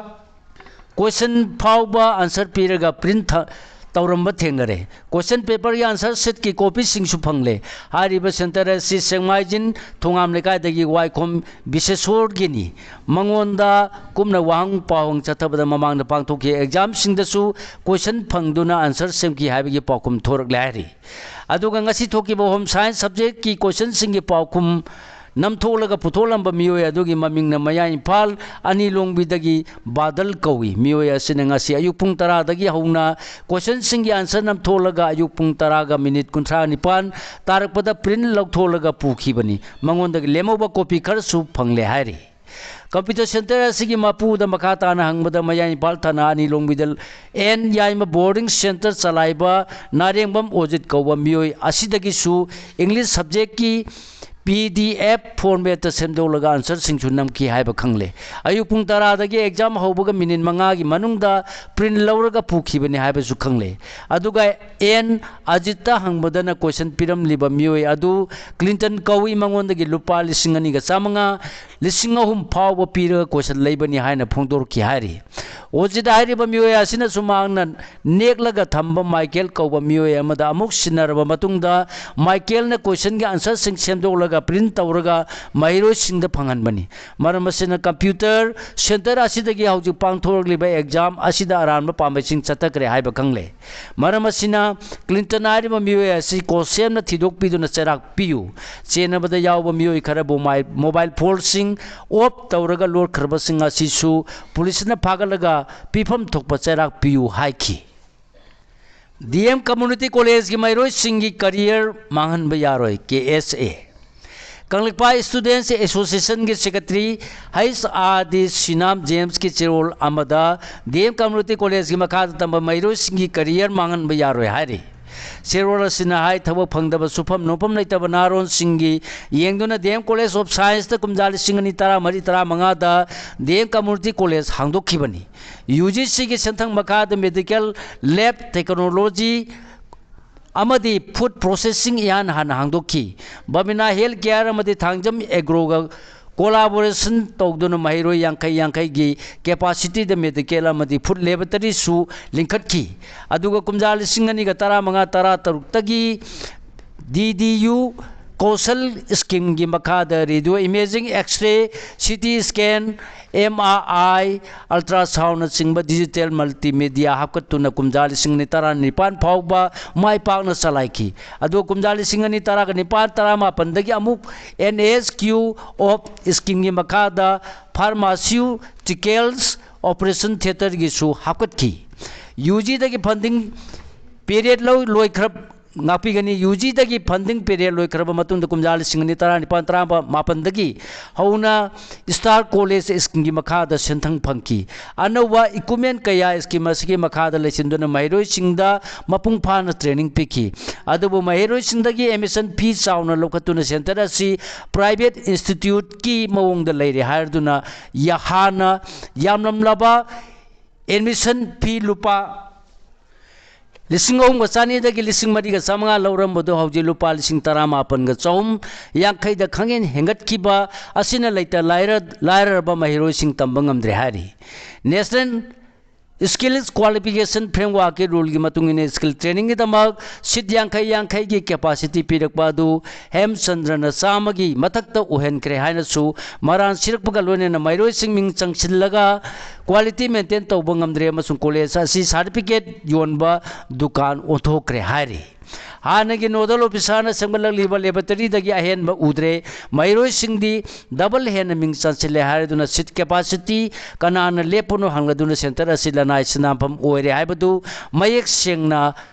question ꯐꯥꯎꯕ answer ꯄꯤꯔꯒ print ꯊ-, ꯇꯧꯔꯝꯕ ꯊꯦꯡꯅꯔꯦ꯫ Question paperꯒꯤ answer sheetꯀꯤ copyꯁꯤꯡꯁꯨ ꯐꯪꯂꯦ꯫ ꯍꯥꯏꯔꯤꯕ centre ꯑꯁꯤ ꯁꯦꯛꯃꯥꯏꯖꯤꯟ ꯊꯣꯉꯥꯝ ꯂꯩꯀꯥꯏꯗꯒꯤ ꯋꯥꯏꯈꯣꯝ ꯕꯤꯁꯦꯁꯣꯔꯒꯤꯅꯤ꯫ ꯃꯉꯣꯟꯗ ꯀꯨꯞꯅ ꯋꯥꯍꯪ ꯄꯥꯎꯍꯪ ꯆꯠꯊꯕꯗ ꯃꯃꯥꯡꯗ ꯄꯥꯡꯊꯣꯛꯈꯤꯕ examꯁꯤꯡꯗꯁꯨ question ꯐꯪꯗꯨꯅ answer ꯁꯦꯝꯈꯤ ꯍꯥꯏꯕꯒꯤ ꯄꯥꯎꯈꯨꯝ ꯊꯣꯔꯛꯂꯦ ꯍꯥꯏꯔꯤ꯫ ꯑꯗꯨꯒ ꯉꯁꯤ ꯊꯣꯛꯈꯤꯕ Home Science subjectꯀꯤ questionꯁꯤꯡꯒꯤ ꯄꯥꯎꯈꯨꯝ ꯅꯝꯊꯣꯛꯂꯒ ꯄꯨꯊꯣꯛꯂꯝꯕ ꯃꯤꯑꯣꯏ ꯑꯗꯨꯒꯤ ꯃꯃꯤꯡꯅ ꯃꯌꯥꯏ ꯏꯝꯐꯥꯜ ꯑꯅꯤ ꯂꯣꯡꯕꯤꯗꯒꯤ ꯕꯥꯗꯜ ꯀꯧꯏ꯫ ꯃꯤꯑꯣꯏ ꯑꯁꯤꯅ ꯉꯁꯤ ꯑꯌꯨꯛ ꯄꯨꯡ ꯇꯔꯥꯗꯒꯤ ꯍꯧꯅ questionꯁꯤꯡꯒꯤ answer ꯅꯝꯊꯣꯛꯂꯒ ꯑꯌꯨꯛ ꯄꯨꯡ ꯇꯔꯥꯒ minute ꯀꯨꯟꯊ꯭ꯔꯥ ꯅꯤꯄꯥꯟ ꯇꯥꯔꯛꯄꯗ print ꯂꯧꯊꯣꯛꯂꯒ ꯄꯨꯈꯤꯕꯅꯤ꯫ ꯃꯉꯣꯟꯗꯒꯤ ꯂꯦꯝꯍꯧꯕ copy ꯈꯔꯁꯨ ꯐꯪꯂꯦ ꯍꯥꯏꯔꯤ꯫ Computer centre ꯑꯁꯤꯒꯤ ꯃꯄꯨꯗ ꯃꯈꯥ ꯇꯥꯅ ꯍꯪꯕꯗ ꯃꯌꯥꯏ ꯏꯝꯐꯥꯜ ꯊꯥꯅ ꯑꯅꯤ ꯂꯣꯡꯕꯤꯗ ꯑꯦꯟ ꯌꯥꯏꯃ boarding centre ꯆꯂꯥꯏꯕ ꯅꯥꯔꯦꯡꯕꯝ ꯑꯣꯖꯤꯠ ꯀꯧꯕ ꯃꯤꯑꯣꯏ ꯑꯁꯤꯗꯒꯤꯁꯨ English subjectꯀꯤ PDF formatꯇ ꯁꯦꯝꯗꯣꯛꯂꯒ answerꯁꯤꯡꯁꯨ ꯅꯝꯈꯤ ꯍꯥꯏꯕ ꯈꯪꯂꯦ꯫ ꯑꯌꯨꯛ ꯄꯨꯡ ꯇꯔꯥꯗꯒꯤ exam ꯍꯧꯕꯒ minute ꯃꯉꯥꯒꯤ ꯃꯅꯨꯡꯗ print ꯂꯧꯔꯒ ꯄꯨꯈꯤꯕꯅꯤ ꯍꯥꯏꯕꯁꯨ ꯈꯪꯂꯦ꯫ ꯑꯗꯨꯒ ꯑꯦꯟ ꯑꯖꯤꯠꯇ ꯍꯪꯕꯗꯅ question ꯄꯤꯔꯝꯂꯤꯕ ꯃꯤꯑꯣꯏ ꯑꯗꯨ ꯀ꯭ꯂꯤꯟꯇꯟ ꯀꯧꯏ, ꯃꯉꯣꯟꯗꯒꯤ ꯂꯨꯄꯥ ꯂꯤꯁꯤꯡ ꯑꯅꯤꯒ ꯆꯥꯃꯉꯥ, ꯂꯤꯁꯤꯡ ꯑꯍꯨꯝ ꯐꯥꯎꯕ ꯄꯤꯔꯒ question ꯂꯩꯕꯅꯤ ꯍꯥꯏꯅ ꯐꯣꯡꯗꯣꯔꯛꯈꯤ ꯍꯥꯏꯔꯤ꯫ ꯑꯣꯖꯤꯠ ꯍꯥꯏꯔꯤꯕ ꯃꯤꯑꯣꯏ ꯑꯁꯤꯅꯁꯨ ꯃꯍꯥꯛꯅ ꯅꯦꯛꯂꯒ ꯊꯝꯕ ꯃꯥꯏꯀꯦꯜ ꯀꯧꯕ ꯃꯤꯑꯣꯏ ꯑꯃꯗ ꯑꯃꯨꯛ ꯁꯤꯟꯅꯔꯕ ꯃꯇꯨꯡꯗ, ꯃꯥꯏꯀꯦꯜꯅ ꯀꯣꯏꯁꯟꯒꯤ ꯑꯟꯁꯔꯁꯤꯡ ꯁꯦꯝꯗꯣꯛꯂꯒ ꯄ꯭ꯔꯤꯟ ꯇꯧꯔꯒ ꯃꯍꯩꯔꯣꯏꯁꯤꯡꯗ ꯐꯪꯍꯟꯕꯅꯤ꯫ ꯃꯔꯝ ꯑꯁꯤꯅ, ꯀꯝꯄ꯭ꯌꯨꯇꯔ ꯁꯦꯟꯇꯔ ꯑꯁꯤꯗꯒꯤ ꯍꯧꯖꯤꯛ ꯄꯥꯡꯊꯣꯔꯛꯂꯤꯕ ꯑꯦꯛꯖꯥꯝ ꯑꯁꯤꯗ ꯑꯔꯥꯟꯕ ꯄꯥꯝꯕꯩꯁꯤꯡ ꯆꯠꯊꯈ꯭ꯔꯦ ꯍꯥꯏꯕ ꯈꯪꯂꯦ꯫ ꯃꯔꯝ ꯑꯁꯤꯅ, ꯀ꯭ꯂꯤꯟꯇꯟ ꯍꯥꯏꯔꯤꯕ ꯃꯤꯑꯣꯏ ꯑꯁꯤ ꯀꯣꯁꯦꯝꯅ ꯊꯤꯗꯣꯛꯄꯤꯗꯨꯅ ꯆꯩꯔꯥꯛ ꯄꯤꯌꯨ꯫ ꯆꯦꯟꯅꯕꯗ ꯌꯥꯎꯕ ꯃꯤꯑꯣꯏ ꯈꯔꯕꯨ ꯃꯥꯏ-, ꯃꯣꯕꯥꯏꯜ ꯐꯣꯟꯁꯤꯡ ꯑꯣꯐ ꯇꯧꯔꯒ ꯂꯣꯠꯈ꯭ꯔꯕꯁꯤꯡ ꯑꯁꯤꯁꯨ ꯄꯨꯂꯤꯁꯅ ꯐꯥꯒꯠꯂꯒ ꯄꯤꯐꯝ ꯊꯣꯛꯄ ꯆꯩꯔꯥꯛ ꯄꯤꯌꯨ ꯍꯥꯏꯈꯤ꯫ ꯗꯤ ꯑꯦꯝ ꯀꯝꯃ꯭ꯌꯨꯅꯤꯇꯤ ꯀꯣꯂꯦꯖꯀꯤ ꯃꯍꯩꯔꯣꯏꯁꯤꯡꯒꯤ ꯀꯔꯤꯌꯔ ꯃꯥꯡꯍꯟꯕ ꯌꯥꯔꯣꯏ, K S A. Kangleipak students ꯑꯦꯁꯣꯁꯤꯌꯦꯁꯟꯒꯤ ꯁꯦꯀ꯭ꯔꯦꯇꯔꯤ ꯍꯩꯆ ꯑꯥꯔ ꯗꯤ ꯁꯤꯅꯥꯝ ꯖꯦꯝꯁꯀꯤ ꯆꯦꯔꯣꯜ ꯑꯃꯗ ꯗꯤ ꯑꯦꯝ ꯀꯝꯃ꯭ꯌꯨꯅꯤꯇꯤ ꯀꯣꯂꯦꯖꯀꯤ ꯃꯈꯥꯗ ꯇꯝꯕ ꯃꯍꯩꯔꯣꯏꯁꯤꯡꯒꯤ ꯀꯔꯤꯌꯔ ꯃꯥꯡꯍꯟꯕ ꯌꯥꯔꯣꯏ ꯍꯥꯏꯔꯤ꯫ ꯆꯦꯔꯣꯜ ꯑꯁꯤꯅ ꯍꯥꯏ, ꯊꯕꯛ ꯐꯪꯗꯕ, ꯁꯨꯐꯝ ꯅꯣꯝꯐꯝ ꯂꯩꯇꯕ ꯅꯍꯥꯔꯣꯜꯁꯤꯡꯒꯤ ꯌꯦꯡꯗꯨꯅ ꯗꯤ ꯑꯦꯝ ꯀꯣꯂꯦꯖ ꯑꯣꯐ ꯁꯥꯏꯟꯁꯇ ꯀꯨꯝꯖꯥ ꯂꯤꯁꯤꯡ ꯑꯅꯤ ꯇꯔꯥꯃꯔꯤ ꯇꯔꯥꯃꯉꯥꯗ ꯗꯤ ꯑꯦꯝ ꯀꯝꯃ꯭ꯌꯨꯅꯤꯇꯤ ꯀꯣꯂꯦꯖ ꯍꯥꯡꯗꯣꯛꯈꯤꯕꯅꯤ꯫ ꯌꯨ ꯖꯤ ꯁꯤꯒꯤ ꯁꯦꯟꯊꯪ ꯃꯈꯥꯗ ꯃꯦꯗꯤꯀꯦꯜ ꯂꯦꯕ ꯇꯦꯛꯅꯣꯂꯣꯖꯤ ꯑꯃꯗꯤ ꯐꯨꯗ ꯄ꯭ꯔꯣꯁꯦꯁꯤꯡ ꯏꯍꯥꯟ ꯍꯥꯟꯅ ꯍꯥꯡꯗꯣꯛꯈꯤ꯫ ꯕꯕꯤꯅꯥ ꯍꯦꯜꯊ ꯀꯦꯌꯔ ꯑꯃꯗꯤ ꯊꯥꯡꯖꯝ ꯑꯦꯒ꯭ꯔꯣꯒ ꯀꯣꯂꯥꯕꯣꯔꯦꯁꯟ ꯇꯧꯗꯨꯅ ꯃꯍꯩꯔꯣꯏ ꯌꯥꯡꯈꯩ ꯌꯥꯡꯈꯩꯒꯤ ꯀꯦꯄꯥꯁꯤꯇꯤꯗ ꯃꯦꯗꯤꯀꯦꯜ ꯑꯃꯗꯤ ꯐꯨꯗ ꯂꯦꯕꯣꯔꯦꯇꯔꯤꯁꯨ ꯂꯤꯡꯈꯠꯈꯤ꯫ ꯑꯗꯨꯒ ꯀꯨꯝꯖꯥ ꯂꯤꯁꯤꯡ ꯑꯅꯤꯒ ꯇꯔꯥꯃꯉꯥ ꯇꯔꯥꯇꯔꯨꯛꯇꯒꯤ ꯗꯤ ꯗꯤ ꯌꯨ ꯀꯧꯁꯜ ꯁ꯭ꯀꯤꯝꯒꯤ ꯃꯈꯥꯗ radio imaging, X-ray, C T scan, M R I, ꯑꯜꯇ꯭ꯔꯥꯁꯥꯎꯟꯅꯆꯤꯡꯕ ꯗꯤꯖꯤꯇꯦꯜ ꯃꯜꯇꯤꯃꯦꯗꯤꯌꯥ ꯍꯥꯞꯀꯠꯇꯨꯅ ꯀꯨꯝꯖꯥ ꯂꯤꯁꯤꯡ ꯑꯅꯤ ꯇꯔꯥꯅꯤꯄꯥꯟ ꯐꯥꯎꯕ ꯃꯥꯏ ꯄꯥꯛꯅ ꯆꯂꯥꯏꯈꯤ꯫ ꯑꯗꯨꯒ ꯀꯨꯝꯖꯥ ꯂꯤꯁꯤꯡ ꯑꯅꯤ ꯇꯔꯥꯒ ꯅꯤꯄꯥꯟ ꯇꯔꯥꯃꯥꯄꯟꯗꯒꯤ ꯑꯃꯨꯛ ꯑꯦꯟ ꯑꯦꯁ ꯀ꯭ꯌꯨ ꯑꯣꯞ ꯁ꯭ꯀꯤꯝꯒꯤ ꯃꯈꯥꯗ ꯐꯥꯔꯃꯥꯁꯤꯌꯨꯇꯤꯀꯦꯜꯁ ꯑꯣꯄꯔꯦꯁꯟ ꯊꯤꯌꯦꯇꯔꯒꯤꯁꯨ ꯍꯥꯞꯀꯠꯈꯤ꯫ ꯌꯨ ꯖꯤꯗꯒꯤ ꯐꯟꯗꯤꯡ ꯄꯦꯔꯦꯠ ꯂꯧ-, ꯂꯣꯏꯈ꯭ꯔ-, ꯉꯥꯛꯄꯤꯒꯅꯤ꯫ ꯌꯨ ꯖꯤꯗꯒꯤ ꯐꯟꯗꯤꯡ ꯄꯦꯔꯦꯠ ꯂꯣꯏꯈ꯭ꯔꯕ ꯃꯇꯨꯡꯗ ꯀꯨꯝꯖꯥ ꯂꯤꯁꯤꯡ ꯑꯅꯤ ꯇꯔꯥꯅꯤꯄꯥꯟ ꯇꯔꯥꯃꯥꯄꯟꯗꯒꯤ ꯍꯧꯅ ꯁ꯭ꯇꯥꯔ ꯀꯣꯂꯦꯖ ꯁ꯭ꯀꯤꯝꯒꯤ ꯃꯈꯥꯗ ꯁꯦꯟꯊꯪ ꯐꯪꯈꯤ꯫ ꯑꯅꯧꯕ ꯏꯀ꯭ꯋꯤꯞꯃꯦꯟ ꯀꯌꯥ ꯁ꯭ꯀꯤꯝ ꯑꯁꯤꯒꯤ ꯃꯈꯥꯗ ꯂꯩꯁꯤꯟꯗꯨꯅ ꯃꯍꯩꯔꯣꯏꯁꯤꯡꯗ ꯃꯄꯨꯡ ꯐꯥꯅ ꯇ꯭ꯔꯦꯅꯤꯡ ꯄꯤꯈꯤ꯫ ꯑꯗꯨꯕꯨ ꯃꯍꯩꯔꯣꯏꯁꯤꯡꯗꯒꯤ ꯑꯦꯗꯃꯤꯁꯟ ꯐꯤ ꯆꯥꯎꯅ ꯂꯧꯈꯠꯇꯨꯅ ꯁꯦꯟꯇꯔ ꯑꯁꯤ ꯄ꯭ꯔꯥꯏꯚꯦꯠ ꯏꯟꯁꯇꯤꯇ꯭ꯌꯨꯠꯀꯤ ꯃꯑꯣꯡꯗ ꯂꯩꯔꯦ ꯍꯥꯏꯔꯗꯨꯅ ꯌꯥ-, ꯍꯥꯟꯅ ꯌꯥꯝꯂꯝꯂꯕ ꯑꯦꯗꯃꯤꯁꯟ ꯐꯤ ꯂꯨꯄꯥ ꯂꯤꯁꯤꯡ ꯑꯍꯨꯝꯒ ꯆꯅꯤꯗꯒꯤ ꯂꯤꯁꯤꯡ ꯃꯔꯤꯒ ꯆꯥꯃꯉꯥ ꯂꯧꯔꯝꯕꯗꯨ ꯍꯧꯖꯤꯛ ꯂꯨꯄꯥ ꯂꯤꯁꯤꯡ ꯇꯔꯥꯃꯥꯄꯟꯒ ꯆꯍꯨꯝ ꯌꯥꯡꯈꯩꯗ ꯈꯪꯍꯦꯟ ꯍꯦꯟꯒꯠꯈꯤꯕ ꯑꯁꯤꯅ ꯂꯩꯇ ꯂꯥꯏꯔ-, ꯂꯥꯏꯔꯔꯕ ꯃꯍꯩꯔꯣꯏꯁꯤꯡ ꯇꯝꯕ ꯉꯝꯗ꯭ꯔꯦ ꯍꯥꯏꯔꯤ꯫ ꯅꯦꯁꯅꯦꯜ Skills Qualification Frameworkꯀꯤ ruleꯒꯤ ꯃꯇꯨꯡ ꯏꯟꯅ skill trainingꯒꯤꯗꯃꯛ seat ꯌꯥꯡꯈꯩ ꯌꯥꯡꯈꯩꯒꯤ capacity ꯄꯤꯔꯛꯄ ꯑꯗꯨ ꯍꯦꯝꯆꯟꯗ꯭ꯔꯅ ꯆꯥꯝꯃꯒꯤ ꯃꯊꯛꯇ ꯑꯣꯏꯍꯟꯈ꯭ꯔꯦ ꯍꯥꯏꯅꯁꯨ ꯃꯔꯥꯟ ꯁꯤꯔꯛꯄꯒ ꯂꯣꯏꯅꯅ ꯃꯍꯩꯔꯣꯏꯁꯤꯡ ꯃꯤꯡ ꯆꯪꯁꯤꯜꯂꯒ quality maintain ꯇꯧꯕ ꯉꯝꯗ꯭ꯔꯦ ꯑꯃꯁꯨꯡ college ꯑꯁꯤ certificate ꯌꯣꯟꯕ ꯗꯨꯀꯥꯟ ꯑꯣꯟꯊꯣꯛꯈ꯭ꯔꯦ ꯍꯥꯏꯔꯤ꯫ ꯍꯥꯟꯅꯒꯤ nodal officerꯅ ꯁꯦꯝꯒꯠꯂꯛꯂꯤꯕ laboratoryꯗꯒꯤ ꯑꯍꯦꯟꯕ ꯎꯗ꯭ꯔꯦ꯫ ꯃꯍꯩꯔꯣꯏꯁꯤꯡꯗꯤ double ꯍꯦꯟꯅ ꯃꯤꯡ ꯆꯟꯁꯤꯜꯂꯦ ꯍꯥꯏꯔꯗꯨꯅ seat capacity ꯀꯅꯥꯅ ꯂꯦꯞꯄꯅꯣ ꯍꯪꯂꯗꯨꯅ center ꯑꯁꯤ ꯂꯅꯥꯏ ꯁꯤꯟꯅꯐꯝ ꯑꯣꯏꯔꯦ ꯍꯥꯏꯕꯗꯨ ꯃꯌꯦꯛ ꯁꯦꯡꯅ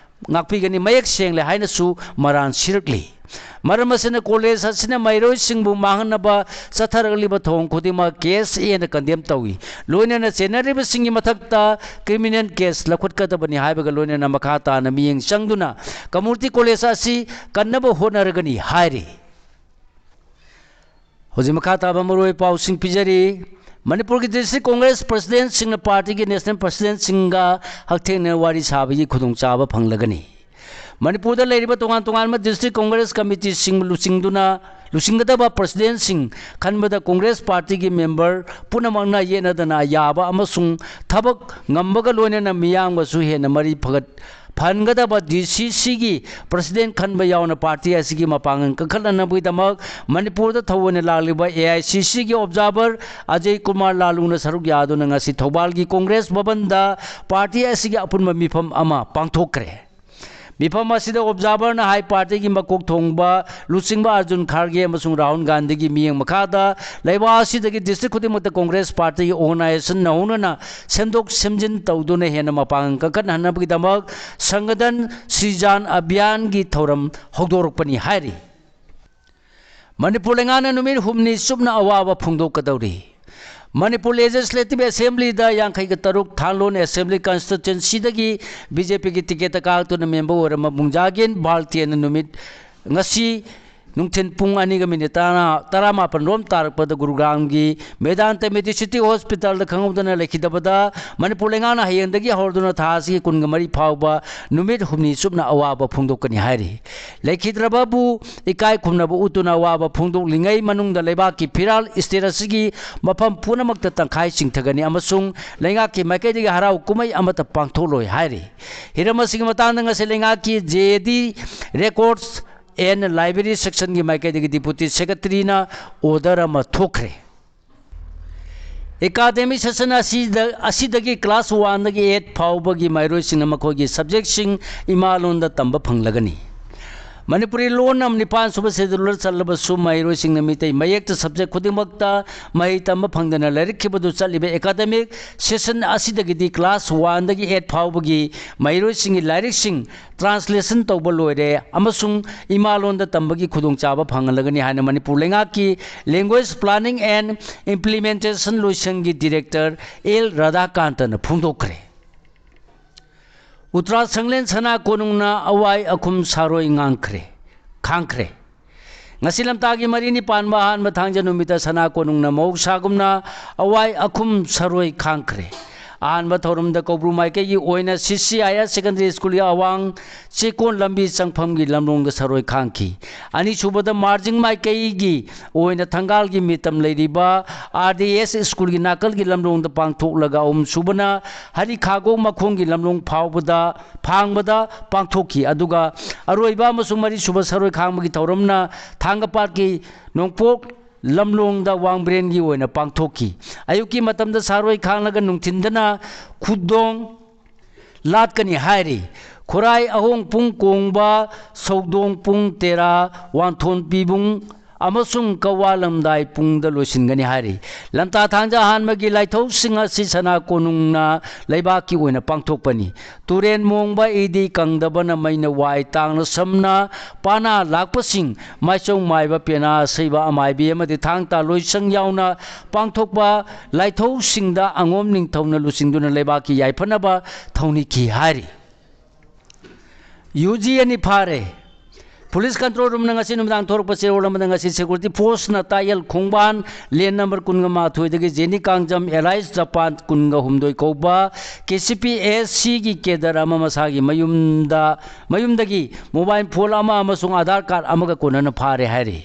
ꯉꯥꯛꯄꯤꯒꯅꯤ, ꯃꯌꯦꯛ ꯁꯦꯡꯂꯦ ꯍꯥꯏꯅꯁꯨ ꯃꯔꯥꯟ ꯁꯤꯔꯛꯂꯤ꯫ ꯃꯔꯝ ꯑꯁꯤꯅ college ꯑꯁꯤꯅ ꯃꯍꯩꯔꯣꯏꯁꯤꯡꯕꯨ ꯃꯥꯡꯍꯟꯅꯕ ꯆꯠꯊꯔꯛꯂꯤꯕ ꯊꯧꯑꯣꯡ ꯈꯨꯗꯤꯡꯃꯛ case ꯍꯦꯟꯅ condemn ꯇꯧꯏ꯫ ꯂꯣꯏꯅꯅ ꯆꯦꯟꯅꯔꯤꯕꯁꯤꯡꯒꯤ ꯃꯊꯛꯇ criminal case ꯂꯧꯈꯠꯀꯗꯕꯅꯤ ꯍꯥꯏꯕꯒ ꯂꯣꯏꯅꯅ ꯃꯈꯥ ꯇꯥꯅ ꯃꯤꯠꯌꯦꯡ ꯆꯪꯗꯨꯅ community college ꯑꯁꯤ ꯀꯟꯅꯕ ꯍꯣꯠꯅꯔꯒꯅꯤ ꯍꯥꯏꯔꯤ꯫ ꯍꯧꯖꯤꯛ ꯃꯈꯥ ꯇꯥꯕ ꯃꯔꯨꯑꯣꯏ ꯄꯥꯎꯁꯤꯡ ꯄꯤꯖꯔꯤ꯫ ꯃꯅꯤꯄꯨꯔꯒꯤ district congress presidentꯁꯤꯡꯅ partyꯒꯤ national presidentꯁꯤꯡꯒ ꯍꯛꯊꯦꯡꯅꯅ ꯋꯥꯔꯤ ꯁꯥꯕꯒꯤ ꯈꯨꯗꯣꯡꯆꯥꯕ ꯐꯪꯂꯒꯅꯤ꯫ ꯃꯅꯤꯄꯨꯔꯗ ꯂꯩꯔꯤꯕ ꯇꯣꯉꯥꯟ ꯇꯣꯉꯥꯟꯕ district congress committeeꯁꯤꯡ ꯂꯨꯆꯤꯡꯗꯨꯅ ꯂꯨꯆꯤꯡꯒꯗꯕ presidentꯁꯤꯡ ꯈꯟꯕꯗ congress partyꯒꯤ member ꯄꯨꯝꯅꯃꯛꯅ ꯌꯦꯠꯅꯗꯅ ꯌꯥꯕ ꯑꯃꯁꯨꯡ ꯊꯕꯛ ꯉꯝꯕꯒ ꯂꯣꯏꯅꯅ ꯃꯤꯌꯥꯝꯒꯁꯨ ꯍꯦꯟꯅ ꯃꯔꯤ ꯐꯒꯠ ꯐꯍꯟꯒꯗꯕ DCCꯒꯤ president ꯈꯟꯕ ꯌꯥꯎꯅ party ꯑꯁꯤꯒꯤ ꯃꯄꯥꯡꯒꯜ ꯀꯟꯈꯠꯅꯅꯕꯒꯤꯗꯃꯛ ꯃꯅꯤꯄꯨꯔꯗ ꯊꯧꯑꯣꯏꯅ ꯂꯥꯛꯂꯤꯕ AICCꯒꯤ observer ꯑꯖꯌ ꯀꯨꯃꯥꯔ ꯂꯥꯂꯨꯅ ꯁꯔꯨꯛ ꯌꯥꯗꯨꯅ ꯉꯁꯤ ꯊꯧꯕꯥꯜꯒꯤ congress ꯚꯕꯟꯗ party ꯑꯁꯤꯒꯤ ꯑꯄꯨꯟꯕ ꯃꯤꯐꯝ ꯑꯃ ꯄꯥꯡꯊꯣꯛꯈ꯭ꯔꯦ꯫ ꯃꯤꯐꯝ ꯑꯁꯤꯗ observerꯅ ꯍꯥꯏ partyꯒꯤ ꯃꯀꯣꯛ ꯊꯣꯡꯕ ꯂꯨꯆꯤꯡꯕ ꯑꯔꯖꯨꯟ ꯈꯥꯔꯒꯦ ꯑꯃꯁꯨꯡ ꯔꯥꯍꯨꯜ ꯒꯥꯟꯙꯤꯒꯤ ꯃꯤꯠꯌꯦꯡ ꯃꯈꯥꯗ ꯂꯩꯕꯥꯛ ꯑꯁꯤꯗꯒꯤ district ꯈꯨꯗꯤꯡꯃꯛꯇ congress partyꯒꯤ organizationꯅ ꯍꯧꯅꯅ ꯁꯦꯝꯗꯣꯛ ꯁꯦꯝꯖꯤꯟ ꯇꯧꯗꯨꯅ ꯍꯦꯟꯅ ꯃꯄꯥꯡꯒꯜ ꯀꯟꯈꯠꯍꯟꯅꯕꯒꯤꯗꯃꯛ ꯁꯪꯒꯗꯟ ꯁꯤꯖꯥꯟ ꯑꯚꯤꯌꯥꯟꯒꯤ ꯊꯧꯔꯝ ꯍꯧꯗꯣꯔꯛꯄꯅꯤ ꯍꯥꯏꯔꯤ꯫ ꯃꯅꯤꯄꯨꯔ ꯂꯩꯉꯥꯛꯅ ꯅꯨꯃꯤꯠ ꯍꯨꯝꯅꯤ ꯆꯨꯞꯅ ꯑꯋꯥꯕ ꯐꯣꯡꯗꯣꯛꯀꯗꯧꯔꯤ꯫ ꯃꯅꯤꯄꯨꯔ Legislative Assemblyꯗ ꯌꯥꯡꯈꯩꯒ ꯇꯔꯨꯛ ꯊꯥꯡꯂꯣꯟ Assembly Constituencyꯗꯒꯤ BJPꯒꯤ ticketꯇ ꯀꯥꯔꯛꯇꯨꯅ member ꯑꯣꯏꯔꯝꯕ ꯃꯨꯡꯖꯥꯒꯤꯟ ꯚꯥꯔꯇꯤꯌꯥꯅ ꯅꯨꯃꯤꯠ ꯉꯁꯤ ꯅꯨꯡꯊꯤꯜ ꯄꯨꯡ ꯑꯅꯤꯒ ꯃꯤꯅꯤꯠ ꯇꯔꯥ, ꯇꯔꯥꯃꯥꯄꯜ ꯔꯣꯝ ꯇꯥꯔꯛꯄꯗ ꯒꯨꯔꯨꯒ꯭ꯔꯥꯝꯒꯤ ꯃꯦꯗꯥꯟꯇ ꯃꯦꯗꯤꯁꯤꯇꯤ ꯍꯣꯁꯄꯤꯇꯥꯜꯗ ꯈꯪꯍꯧꯗꯅ ꯂꯩꯈꯤꯗꯕꯗ ꯃꯅꯤꯄꯨꯔ ꯂꯩꯉꯥꯛꯅ ꯍꯌꯦꯡꯗꯒꯤ ꯍꯧꯔꯗꯨꯅ ꯊꯥ ꯑꯁꯤꯒꯤ ꯀꯨꯟꯒ ꯃꯔꯤ ꯐꯥꯎꯕ ꯅꯨꯃꯤꯠ ꯍꯨꯝꯅꯤ ꯆꯨꯞꯅ ꯑꯋꯥꯕ ꯐꯣꯡꯗꯣꯛꯀꯅꯤ ꯍꯥꯏꯔꯤ꯫ ꯂꯩꯈꯤꯗ꯭ꯔꯕꯕꯨ ꯏꯀꯥꯏ ꯈꯨꯝꯅꯕ ꯎꯠꯇꯨꯅ ꯑꯋꯥꯕ ꯐꯣꯡꯗꯣꯛꯂꯤꯉꯩ ꯃꯅꯨꯡꯗ ꯂꯩꯕꯥꯛꯀꯤ ꯐꯤꯔꯥꯜ ꯁ꯭ꯇꯦꯠ ꯑꯁꯤꯒꯤ ꯃꯐꯝ ꯄꯨꯝꯅꯃꯛꯇ ꯇꯪꯈꯥꯏ ꯆꯤꯡꯊꯒꯅꯤ ꯑꯃꯁꯨꯡ ꯂꯩꯉꯥꯛꯀꯤ ꯃꯥꯏꯀꯩꯗꯒꯤ ꯍꯔꯥꯎ ꯀꯨꯝꯍꯩ ꯑꯃꯠꯇ ꯄꯥꯡꯊꯣꯛꯂꯣꯏ ꯍꯥꯏꯔꯤ꯫ ꯍꯤꯔꯝ ꯑꯁꯤꯒꯤ ꯃꯇꯥꯡꯗ ꯉꯁꯤ ꯂꯩꯉꯥꯛꯀꯤ J A D records and library ꯁꯦꯛꯁꯟꯒꯤ ꯃꯥꯏꯀꯩꯗꯒꯤ ꯗꯤꯄꯨꯇꯤ ꯁꯦꯀ꯭ꯔꯦꯇꯔꯤꯅ ꯑꯣꯔꯗꯔ ꯑꯃ ꯊꯣꯛꯈ꯭ꯔꯦ꯫ ꯑꯦꯀꯥꯗꯃꯤꯛ ꯁꯦꯁꯟ ꯑꯁꯤꯗ, ꯑꯁꯤꯗꯒꯤ ꯀ꯭ꯂꯥꯁ ꯋꯥꯟꯗꯒꯤ ꯑꯩꯠ ꯐꯥꯎꯕꯒꯤ ꯃꯍꯩꯔꯣꯏꯁꯤꯡꯅ ꯃꯈꯣꯏꯒꯤ ꯁꯕꯖꯦꯛꯁꯤꯡ ꯏꯃꯥ ꯂꯣꯟꯗ ꯇꯝꯕ ꯐꯪꯂꯒꯅꯤ꯫ ꯃꯅꯤꯄꯨꯔꯤ ꯂꯣꯟꯅ ꯅꯤꯄꯥꯟ ꯁꯨꯕ ꯁꯦꯗꯨꯜꯗ ꯆꯜꯂꯕꯁꯨ, ꯃꯍꯩꯔꯣꯏꯁꯤꯡꯅ ꯃꯤꯇꯩ ꯃꯌꯦꯛꯇ ꯁꯕꯖꯦꯛ ꯈꯨꯗꯤꯡꯃꯛꯇ ꯃꯍꯩ ꯇꯝꯕ ꯐꯪꯗꯅ ꯂꯥꯏꯔꯤꯛ ꯈꯤꯕꯗꯨ ꯆꯠꯂꯤꯕ ꯑꯦꯀꯥꯗꯃꯤꯛ ꯁꯦꯁꯟ ꯑꯁꯤꯗꯒꯤꯗꯤ ꯀ꯭ꯂꯥꯁ ꯋꯥꯟꯗꯒꯤ ꯑꯩꯠ ꯐꯥꯎꯕꯒꯤ ꯃꯍꯩꯔꯣꯏꯁꯤꯡꯒꯤ ꯂꯥꯏꯔꯤꯛꯁꯤꯡ ꯇ꯭ꯔꯥꯟꯁꯂꯦꯁꯟ ꯇꯧꯕ ꯂꯣꯏꯔꯦ ꯑꯃꯁꯨꯡ ꯏꯃꯥ ꯂꯣꯟꯗ ꯇꯝꯕꯒꯤ ꯈꯨꯗꯣꯡꯆꯥꯕ ꯐꯪꯍꯜꯂꯒꯅꯤ ꯍꯥꯏꯅ ꯃꯅꯤꯄꯨꯔ ꯂꯩꯉꯥꯛꯀꯤ Language Planning and Implementation ꯂꯣꯏꯁꯪꯒꯤ ꯗꯤꯔꯦꯛꯇꯔ ꯑꯦꯜ ꯔꯥꯙꯥꯀꯥꯟꯇꯅ ꯐꯣꯡꯗꯣꯛꯈ꯭ꯔꯦ꯫ ꯎꯇ꯭ꯔꯥ ꯁꯪꯂꯦꯟ ꯁꯅꯥ ꯀꯣꯅꯨꯡꯅ ꯑꯋꯥꯏ ꯑꯈꯨꯝ ꯁꯥꯔꯣꯏ ꯉꯥꯡꯈ꯭ꯔꯦ, ꯈꯥꯡꯈ꯭ꯔꯦ꯫ ꯉꯁꯤ ꯂꯝꯇꯥꯒꯤ ꯃꯔꯤꯅꯤ ꯄꯥꯟꯕ ꯑꯍꯥꯟꯕ ꯊꯥꯡꯖ ꯅꯨꯃꯤꯠꯇ ꯁꯅꯥ ꯀꯣꯅꯨꯡꯅ ꯃꯍꯧꯁꯥꯒꯨꯝꯅ ꯑꯋꯥꯏ ꯑꯈꯨꯝ ꯁꯥꯔꯣꯏ ꯈꯥꯡꯈ꯭ꯔꯦ꯫ ꯑꯍꯥꯟꯕ ꯊꯧꯔꯝꯗ ꯀꯧꯕ꯭ꯔꯨ ꯃꯥꯏꯀꯩꯒꯤ ꯑꯣꯏꯅ ꯁꯤ ꯁꯤ ꯍꯥꯌꯔ ꯁꯦꯀꯦꯟꯗꯔꯤ ꯁ꯭ꯀꯨꯜꯒꯤ ꯑꯋꯥꯡ ꯆꯦꯛꯀꯣꯟ ꯂꯝꯕꯤ ꯆꯪꯐꯝꯒꯤ ꯂꯝꯂꯣꯡꯗ ꯁꯥꯔꯣꯏ ꯈꯥꯡꯈꯤ꯫ ꯑꯅꯤꯁꯨꯕꯗ ꯃꯥꯔꯖꯤꯡ ꯃꯥꯏꯀꯩꯒꯤ ꯑꯣꯏꯅ ꯊꯪꯒꯥꯜꯒꯤ ꯃꯤꯇꯝ ꯂꯩꯔꯤꯕ ꯑꯥꯔ ꯗꯤ ꯑꯦꯁ ꯁ꯭ꯀꯨꯜꯒꯤ ꯅꯥꯀꯜꯒꯤ ꯂꯝꯂꯣꯡꯗ ꯄꯥꯡꯊꯣꯛꯂꯒ, ꯑꯍꯨꯝꯁꯨꯕꯅ ꯍꯔꯤꯈꯥꯒꯣꯡ ꯃꯈꯣꯡꯒꯤ ꯂꯝꯂꯣꯡ ꯐꯥꯎꯕꯗ, ꯐꯥꯡꯕꯗ ꯄꯥꯡꯊꯣꯛꯈꯤ꯫ ꯑꯗꯨꯒ ꯑꯔꯣꯏꯕ ꯑꯃꯁꯨꯡ ꯃꯔꯤꯁꯨꯕ ꯁꯥꯔꯣꯏ ꯈꯥꯡꯕꯒꯤ ꯊꯧꯔꯝꯅ ꯊꯥꯡꯒꯄꯥꯠꯀꯤ ꯅꯣꯡꯄꯣꯛ ꯂꯝꯂꯣꯡꯗ ꯋꯥꯡꯕ꯭ꯔꯦꯟꯒꯤ ꯑꯣꯏꯅ ꯄꯥꯡꯊꯣꯛꯈꯤ꯫ ꯑꯌꯨꯛꯀꯤ ꯃꯇꯝꯗ ꯁꯥꯔꯣꯏ ꯈꯥꯡꯂꯒ ꯅꯨꯡꯊꯤꯟꯗꯅ ꯈꯨꯗꯣꯡ ꯂꯥꯠꯀꯅꯤ ꯍꯥꯏꯔꯤ꯫ ꯈꯨꯔꯥꯏ ꯑꯍꯣꯡ ꯄꯨꯡ ꯀꯣꯡꯕ, ꯁꯧꯗꯣꯡ ꯄꯨꯡ ꯇꯦꯔꯥ, ꯋꯥꯟꯊꯣꯟ ꯄꯤꯕꯨꯡ ꯑꯃꯁꯨꯡ ꯀꯋꯥ ꯂꯝꯗꯥꯏ ꯄꯨꯡꯗ ꯂꯣꯏꯁꯤꯟꯒꯅꯤ ꯍꯥꯏꯔꯤ꯫ ꯂꯝꯇꯥ ꯊꯥꯡꯖ ꯑꯍꯥꯟꯕꯒꯤ ꯂꯥꯏꯊꯧꯁꯤꯡ ꯑꯁꯤ ꯁꯅꯥ ꯀꯣꯅꯨꯡꯅ ꯂꯩꯕꯥꯛꯀꯤ ꯑꯣꯏꯅ ꯄꯥꯡꯊꯣꯛꯄꯅꯤ꯫ ꯇꯨꯔꯦꯟ ꯃꯣꯡꯕ ꯏꯗꯤ ꯀꯪꯗꯕꯅ ꯃꯩꯅ ꯋꯥꯏ ꯇꯥꯡꯅ ꯁꯝꯅ ꯄꯥꯅꯥ ꯂꯥꯛꯄꯁꯤꯡ ꯃꯥꯏꯆꯧ ꯃꯥꯏꯕ ꯄꯦꯅꯥ ꯑꯁꯩꯕ ꯑꯃꯥꯏꯕꯤ ꯑꯃꯗꯤ ꯊꯥꯡ ꯇꯥ ꯂꯣꯏꯁꯪ ꯌꯥꯎꯅ ꯄꯥꯡꯊꯣꯛꯄ ꯂꯥꯏꯊꯧꯁꯤꯡꯗ ꯑꯉꯣꯝ ꯅꯤꯡꯊꯧꯅ ꯂꯨꯆꯤꯡꯗꯨꯅ ꯂꯩꯕꯥꯛꯀꯤ ꯌꯥꯏꯐꯅꯕ ꯊꯧꯅꯤꯈꯤ ꯍꯥꯏꯔꯤ꯫ ꯌꯨ ꯖꯤ ꯑꯅꯤ ꯐꯥꯔꯦ꯫ Police control roomꯅ ꯉꯁꯤ ꯅꯨꯃꯤꯗꯥꯡ ꯊꯣꯔꯛꯄ ꯆꯦꯔꯣꯜ ꯑꯃꯗ ꯉꯁꯤ security forceꯅ ꯇꯥꯌꯦꯜ ꯈꯣꯡꯕꯥꯟ ꯂꯦꯟ number ꯀꯨꯟꯒ ꯃꯥꯊꯣꯏꯗꯒꯤ ꯖꯦꯅꯤ ꯀꯥꯡꯖꯝ alias ꯖꯄꯥꯟ ꯀꯨꯟꯒ ꯍꯨꯝꯗꯣꯏ ꯀꯧꯕ KCP SCꯒꯤ cadre ꯑꯃ ꯃꯁꯥꯒꯤ ꯃꯌꯨꯝꯗ, ꯃꯌꯨꯝꯗꯒꯤ mobile phone ꯑꯃ ꯑꯃꯁꯨꯡ Aadhaar card ꯑꯃꯒ ꯀꯣꯟꯅꯅ ꯐꯥꯔꯦ ꯍꯥꯏꯔꯤ꯫